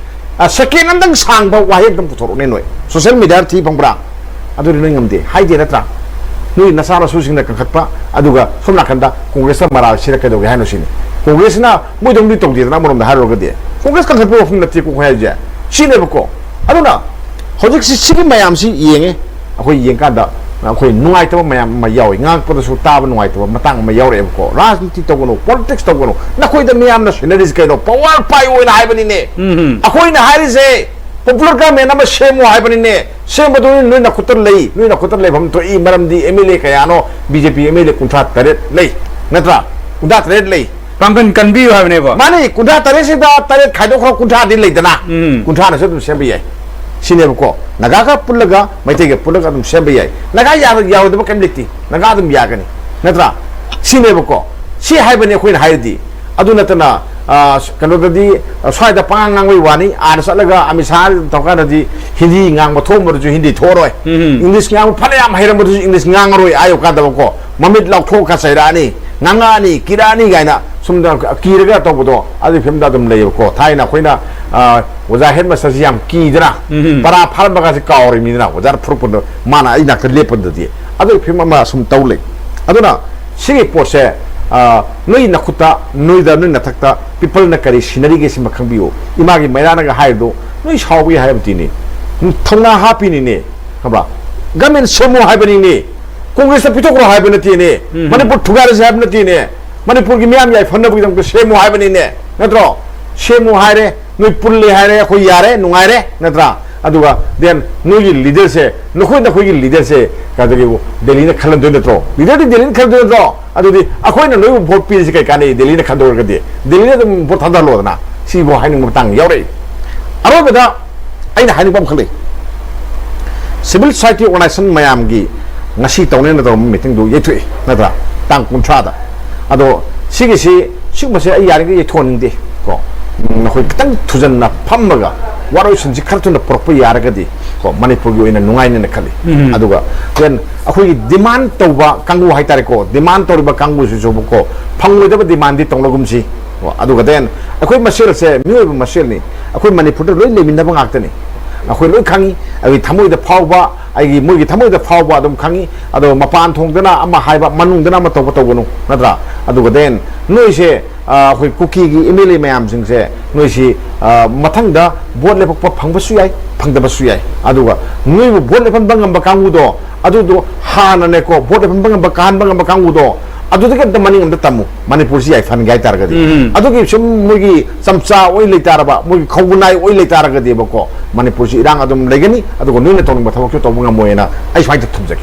ꯑ, second ꯑꯝꯇꯪ ꯁꯥꯡꯕ ꯋꯥꯍꯩ ꯑꯝꯇꯪ ꯄꯨꯊꯣꯔꯛꯎꯅꯦ ꯅꯣꯏ꯫ Social mediaꯗ ꯊꯤ ꯐꯪꯕ꯭ꯔꯥ? ꯑꯗꯨꯗꯤ ꯅꯣꯏ ꯉꯝꯗꯦ꯫ ꯍꯥꯏꯗꯦ ꯅꯠꯇ꯭ꯔꯥ? ꯅꯣꯏ ꯅꯆꯥ ꯅꯁꯨꯁꯤꯡꯅ ꯀꯟꯈꯠꯄ, ꯑꯗꯨꯒ ꯁꯣꯝ ꯅꯥꯀꯟꯗ ꯀꯣꯡꯒ꯭ꯔꯦꯁꯇ ꯃꯔꯥꯜ ꯁꯤꯔ ꯀꯩꯗꯧꯒꯦ ꯍꯥꯏꯅꯣ ꯁꯤꯅꯤ꯫ ꯀꯣꯡꯒ꯭ꯔꯦꯁꯁꯤꯅ ꯃꯣꯏꯗꯧꯅꯗꯤ ꯇꯧꯗꯦꯗꯅ ꯑꯃꯔꯣꯝꯗ ꯍꯥꯏꯔꯨꯔꯒꯗꯤ꯫ ꯀꯣꯡꯒ꯭ꯔꯦꯁ ꯀꯟꯈꯠꯄ ꯋꯥꯐꯝ ꯅꯠꯇꯦꯀꯣ ꯑꯩꯈꯣꯏ ꯍꯥꯏꯁꯦ꯫ ꯁꯤꯅꯦꯕꯀꯣ꯫ ꯑꯗꯨꯅ ꯍꯧꯖꯤꯛꯁꯤ ꯁꯤꯒꯤ ꯃꯌꯥꯝꯁꯤ ꯌꯦꯡꯉꯦ꯫ ꯑꯩꯈꯣꯏ ꯌꯦꯡꯀꯥꯟꯗ ꯑꯩꯈꯣꯏ ꯅꯨꯡꯉꯥꯏꯇꯕ ꯃꯌꯥꯝ ꯑꯃ ꯌꯥꯎꯏ꯫ ꯉꯥꯡꯉꯛꯄꯗꯁꯨ ꯇꯥꯕ ꯅꯨꯡꯉꯥꯏꯇꯕ ꯃꯇꯥꯡ ꯑꯃ ꯌꯥꯎꯔꯛꯑꯦꯕꯀꯣ꯫ ꯔꯥꯖꯅꯤꯇꯤ ꯇꯧꯒꯅꯨ, politics ꯇꯧꯒꯅꯨ꯫ ꯅꯈꯣꯏꯗ ꯃꯤꯌꯥꯝꯅ ꯁꯤꯟꯅꯔꯤꯁꯤ ꯀꯩꯅꯣ? Power ꯄꯥꯏꯌꯣꯅ ꯍꯥꯏꯕꯅꯤꯅꯦ꯫ ꯎꯝ, ꯎꯝ꯫ ꯑꯩꯈꯣꯏꯅ ꯍꯥꯏꯔꯤꯁꯦ popular government ꯑꯃ ꯁꯦꯝꯃꯨ ꯍꯥꯏꯕꯅꯤꯅꯦ꯫ ꯁꯦꯝꯕꯗꯨ ꯅꯣꯏ ꯅꯈꯨꯠꯇ ꯂꯩ, ꯅꯣꯏ ꯅꯈꯨꯠꯇ ꯂꯩꯐꯝ ꯊꯣꯛꯏ꯫ ꯃꯔꯝꯗꯤ MLA ꯀꯌꯥꯅꯣ? BJP MLA ꯀꯨꯟꯊ꯭ꯔꯥ ꯇꯔꯦꯠ ꯂꯩ, ꯅꯠꯇ꯭ꯔꯥ? ꯀꯨꯟꯊ꯭ꯔꯥ ꯇꯔꯦꯠ ꯂꯩ꯫ ꯄꯥꯡꯒꯟ ꯀꯟꯕꯤꯌꯨ ꯍꯥꯏꯕꯅꯦꯕ꯫ ꯃꯥꯅꯤ, ꯀꯨꯟꯊ꯭ꯔꯥ ꯇꯔꯦꯠꯁꯤꯗ ꯇꯔꯦꯠ ꯈꯥꯏꯗꯣꯛꯈ꯭ꯔꯣ, ꯀꯨꯟꯊ꯭ꯔꯥꯗꯤ ꯂꯩꯗꯅ꯫ ꯎꯝ꯫ ꯀꯨꯟꯊ꯭ꯔꯥꯅꯁꯨ ꯑꯗꯨꯝ ꯁꯦꯝꯕ ꯌꯥꯏ꯫ ꯁꯤꯅꯦꯕꯀꯣ, ꯅꯥꯒꯥꯒ ꯄꯨꯜꯂꯒ, ꯃꯩꯇꯩꯒ ꯄꯨꯜꯂꯒ ꯑꯗꯨꯝ ꯁꯦꯝꯕ ꯌꯥꯏ꯫ ꯅꯥꯒꯥ ꯌꯥꯔ-, ꯌꯥꯔꯣꯏꯗꯕ ꯀꯔꯤꯝ ꯂꯩꯇꯦ, ꯅꯥꯒꯥ ꯑꯗꯨꯝ ꯌꯥꯒꯅꯤ, ꯅꯠꯇ꯭ꯔꯥ? ꯁꯤꯅꯦꯕꯀꯣ, ꯁꯤ ꯍꯥꯏꯕꯅꯤ ꯑꯩꯈꯣꯏꯅ ꯍꯥꯏꯔꯗꯤ꯫ ꯑꯗꯨ ꯅꯠꯇꯅ, ꯑ, ꯀꯩꯅꯣꯗꯗꯤ, ꯑ, ꯁ꯭ꯋꯥꯏꯗ ꯄꯉꯥꯡ ꯉꯥꯡꯕꯩ ꯋꯥꯅꯤ, ꯑꯥꯗ ꯆꯠꯂꯒ ꯑꯃꯤꯠ ꯁꯥꯍ ꯇꯧꯀꯥꯟꯗꯗꯤ ꯍꯤꯟꯗꯤ ꯉꯥꯡꯕ ꯊꯣꯛꯑꯝꯕꯗꯨꯁꯨ ꯍꯤꯟꯗꯤ ꯊꯣꯛꯑꯔꯣꯏ꯫ ꯎꯝ꯫ English ꯉꯥꯡꯕ ꯐꯅꯌꯥꯝ ꯍꯩꯔꯝꯕꯗꯨꯁꯨ English ꯉꯥꯡꯉꯔꯣꯏ, ꯑꯥ ꯌꯧꯀꯥꯟꯗꯕꯀꯣ꯫ ꯃꯃꯤꯠ ꯂꯥꯎꯊꯣꯛꯑꯒ ꯆꯩꯔꯛꯑꯅꯤ, ꯉꯥꯡꯉꯛꯑꯅꯤ, ꯀꯤꯔꯛꯑꯅꯤ ꯀꯥꯏꯅ ꯁꯨꯝ ꯀꯤꯔꯒ ꯇꯧꯕꯗꯣ, ꯑꯗꯨꯒꯤ ꯐꯤꯕꯝꯗ ꯑꯗꯨꯝ ꯂꯩꯌꯦꯕꯀꯣ꯫ ꯊꯥꯏꯅ ꯑꯩꯈꯣꯏꯅ, ꯑ, ꯑꯣꯖꯥ ꯍꯦꯠ ꯃꯥꯁꯇꯔꯁꯤ ꯌꯥꯝ ꯀꯤꯗꯅ, ꯎꯝ꯫ ꯄꯔꯥ ꯐꯥꯔꯝꯕꯒꯁꯦ ꯀꯥꯎꯔꯤꯃꯤꯗꯅ, ꯑꯣꯖꯥꯅ ꯐꯨꯔꯛꯄꯗ ꯃꯥꯅ ꯑꯩ ꯅꯥꯛꯇ ꯂꯦꯞꯄꯗꯗꯤ꯫ ꯑꯗꯨꯒꯤ ꯐꯤꯕꯝ ꯑꯃ ꯁꯨꯝ ꯇꯧ ꯂꯩ꯫ ꯑꯗꯨꯅ ꯁꯤꯒꯤ ꯄꯣꯠꯁꯦ, ꯑ, ꯅꯣꯏ ꯅꯈꯨꯠꯇ, ꯅꯣꯏꯗ, ꯅꯣꯏ ꯅꯊꯛꯇ ꯄꯤꯄꯜꯅ ꯀꯔꯤ ꯁꯤꯟꯅꯔꯤꯒꯦ ꯁꯤꯃ ꯈꯪꯕꯤꯌꯨ꯫ ꯏꯃꯥꯒꯤ ꯃꯩꯔꯥꯅꯒ ꯍꯥꯏꯔꯤꯗꯣ ꯅꯣꯏ ꯁꯥꯎꯕꯒꯤ ꯍꯥꯏꯕꯗꯤꯅꯦ, ꯊꯧꯅꯥ ꯍꯥꯞꯄꯤꯅꯤꯅꯦ, ꯈꯪꯕ꯭ꯔꯥ? ꯒꯃꯦꯟ ꯁꯦꯝꯃꯨ ꯍꯥꯏꯕꯅꯤꯅꯦ, ꯀꯣꯡꯒ꯭ꯔꯦꯁꯇ ꯄꯤꯊꯣꯛꯈ꯭ꯔꯣ ꯍꯥꯏꯕ ꯅꯠꯇꯦꯅꯦ, ꯎꯝ꯫ ꯃꯅꯤꯄꯨꯔ ꯊꯨꯒꯥꯏꯔꯁꯦ ꯍꯥꯏꯕ ꯅꯠꯇꯦꯅꯦ, ꯃꯅꯤꯄꯨꯔꯒꯤ ꯃꯤꯌꯥꯝ ꯌꯥꯏꯐꯅꯕꯒꯤꯗꯃꯛꯇ ꯁꯦꯝꯃꯨ ꯍꯥꯏꯕꯅꯤꯅꯦ, ꯅꯠꯇ꯭ꯔꯣ? ꯁꯦꯝꯃꯨ ꯍꯥꯏꯔꯦ, ꯅꯣꯏ ꯄꯨꯜꯂꯦ ꯍꯥꯏꯔꯦ, ꯑꯩꯈꯣꯏ ꯌꯥꯔꯦ, ꯅꯨꯡꯉꯥꯏꯔꯦ, ꯅꯠꯇ꯭ꯔꯥ? ꯑꯗꯨꯒ then ꯅꯣꯏꯒꯤ ꯂꯤꯗꯔꯁꯦ, ꯅꯈꯣꯏ ꯅꯈꯣꯏꯒꯤ ꯂꯤꯗꯔꯁꯦ ꯀꯥꯏꯗꯒꯤꯕꯨ ꯗꯦꯜꯂꯤꯅ ꯈꯜꯍꯟꯗꯣꯏ ꯅꯠꯇ꯭ꯔꯣ? ꯂꯤꯗꯔꯗꯤ ꯗꯦꯜꯂꯤꯅ ꯈꯜꯍꯟꯗꯣꯏ ꯅꯠꯇ꯭ꯔꯣ? ꯑꯗꯨꯗꯤ ꯑꯩꯈꯣꯏꯅ ꯅꯣꯏꯕꯨ ꯚꯣꯠ ꯄꯤꯔꯤꯁꯤ ꯀꯩ ꯀꯥꯟꯅꯩ? ꯗꯦꯜꯂꯤꯅ ꯈꯟꯗꯣꯛꯑꯒꯗꯤ ꯗꯦꯜꯂꯤꯗ ꯑꯗꯨꯝ ꯚꯣꯠ ꯊꯥꯗꯍꯜꯂꯣꯗꯅ, ꯁꯤꯕꯨ ꯍꯥꯏꯅꯤꯡꯕ ꯃꯇꯥꯡ ꯌꯥꯎꯔꯛꯏ꯫ ꯑꯔꯣꯏꯕꯗ ꯑꯩꯅ ꯍꯥꯏꯅꯤꯡꯕ ꯑꯃꯈꯛ ꯂꯩ꯫ Civil society organization ꯃꯌꯥꯝꯒꯤ ꯉꯁꯤ ꯇꯧꯅꯦꯅ ꯇꯧꯔꯝꯕ meeting ꯗꯨ ꯌꯩꯊꯣꯛꯑꯦ, ꯅꯠꯇ꯭ꯔꯥ? ꯇꯥꯡ ꯀꯨꯟꯊ꯭ꯔꯥꯗ꯫ ꯑꯗꯣ ꯁꯤꯒꯤꯁꯤ, ꯁꯤꯒꯨꯝꯕꯁꯦ ꯑꯩ ꯌꯥꯔꯤꯈꯩ ꯌꯩꯊꯣꯛꯍꯟꯅꯤꯡꯗꯦ ꯀꯣ꯫ ꯎꯝ, ꯅꯈꯣꯏ ꯈꯤꯇꯪ ꯊꯨꯖꯟꯅ ꯐꯝꯃꯒ ꯋꯥꯔꯣꯏꯁꯤꯟꯁꯤ ꯈꯔ ꯊꯨꯅ ꯄꯨꯔꯛꯄ ꯌꯥꯔꯒꯗꯤ ꯀꯣ, ꯃꯅꯤꯄꯨꯔꯒꯤ ꯑꯣꯏꯅ ꯅꯨꯡꯉꯥꯏꯅꯦꯅ ꯈꯜꯂꯤ꯫ ꯎꯝ꯫ ꯑꯗꯨꯒ then ꯑꯩꯈꯣꯏꯒꯤ demand ꯇꯧꯕ ꯀꯥꯡꯕꯨ ꯍꯥꯏꯇꯥꯔꯦꯀꯣ, demand ꯇꯧꯔꯤꯕ ꯀꯥꯡꯕꯨꯁꯤꯁꯨ ꯀꯣ, ꯐꯪꯂꯣꯏꯗꯕ demand ꯗꯤ ꯇꯧꯅꯒꯨꯝꯁꯤ꯫ ꯀꯣ, ꯑꯗꯨꯒ then ꯑꯩꯈꯣꯏ ꯃꯁꯦꯜꯁꯦ ꯃꯤꯑꯣꯏꯕ ꯃꯁꯦꯜꯅꯤ, ꯑꯩꯈꯣꯏ ꯃꯅꯤꯄꯨꯔꯗ ꯂꯣꯏ ꯂꯩꯃꯤꯟꯅꯕ ꯉꯥꯛꯇꯅꯤ꯫ ꯑꯩꯈꯣꯏ ꯂꯣꯏ ꯈꯪꯉꯤ, ꯑꯩꯒꯤ ꯊꯃꯣꯏꯗ ꯐꯥꯎꯕ, ꯑꯩꯒꯤ, ꯃꯣꯏꯒꯤ ꯊꯃꯣꯏꯗ ꯐꯥꯎꯕ ꯑꯗꯨꯝ ꯈꯪꯉꯤ꯫ ꯑꯗꯣ ꯃꯄꯥꯟ ꯊꯣꯡꯗꯅ ꯑꯃ ꯍꯥꯏꯕ, ꯃꯅꯨꯡꯗꯅ ꯑꯃ ꯇꯧꯕ ꯇꯧꯒꯅꯨ, ꯅꯠꯇ꯭ꯔꯥ? ꯑꯗꯨꯒ then ꯅꯣꯏꯁꯦ, ꯑ, ꯑꯩꯈꯣꯏ ꯀꯨꯀꯤꯒꯤ M L A ꯃꯌꯥꯝꯁꯤꯡꯁꯦ, ꯅꯣꯏꯁꯤ, ꯑ, ꯃꯊꯪꯗ ꯚꯣꯠ ꯂꯦꯞꯄꯛꯄ ꯐꯪꯕꯁꯨ ꯌꯥꯏ, ꯐꯪꯗꯕꯁꯨ ꯌꯥꯏ꯫ ꯑꯗꯨꯒ ꯅꯣꯏꯕꯨ ꯚꯣꯠ ꯂꯦꯞꯍꯟꯕ ꯉꯝꯕ ꯀꯥꯡꯕꯨꯗꯣ, ꯑꯗꯨꯗꯣ ꯍꯥꯟꯅꯅꯦꯀꯣ, ꯚꯣꯠ ꯂꯦꯞꯍꯟꯕ ꯉꯝꯕ, ꯀꯥꯍꯟꯕ ꯉꯝꯕ ꯀꯥꯡꯕꯨꯗꯣ, ꯑꯗꯨꯗꯒꯤ ꯑꯝꯇ ꯃꯅꯤꯡ ꯑꯝꯇ ꯇꯝꯃꯨ, ꯃꯅꯤꯄꯨꯔꯁꯤ ꯌꯥꯏꯐꯍꯟꯒꯦ ꯍꯥꯏꯇꯥꯔꯒꯗꯤ꯫ ꯎꯝ꯫ ꯑꯗꯨꯒꯤ ꯁꯨꯝ ꯃꯣꯏꯒꯤ ꯆꯝꯆꯥ ꯑꯣꯏ ꯂꯩꯇꯥꯔꯕ, ꯃꯣꯏꯒꯤ ꯈꯧꯕꯅꯥꯏ ꯑꯣꯏ ꯂꯩꯇꯥꯔꯒꯗꯤꯕꯀꯣ, ꯃꯅꯤꯄꯨꯔꯁꯤ ꯏꯔꯥꯡ ꯑꯗꯨꯝ ꯂꯩꯒꯅꯤ, ꯑꯗꯨꯒ ꯅꯣꯏꯅ ꯇꯧꯅꯤꯡꯕ ꯊꯕꯛꯁꯨ ꯇꯧꯕ ꯉꯝꯃꯣꯏꯅ ꯑꯩ ꯁꯨꯃꯥꯏꯅ ꯊꯝꯖꯒꯦ꯫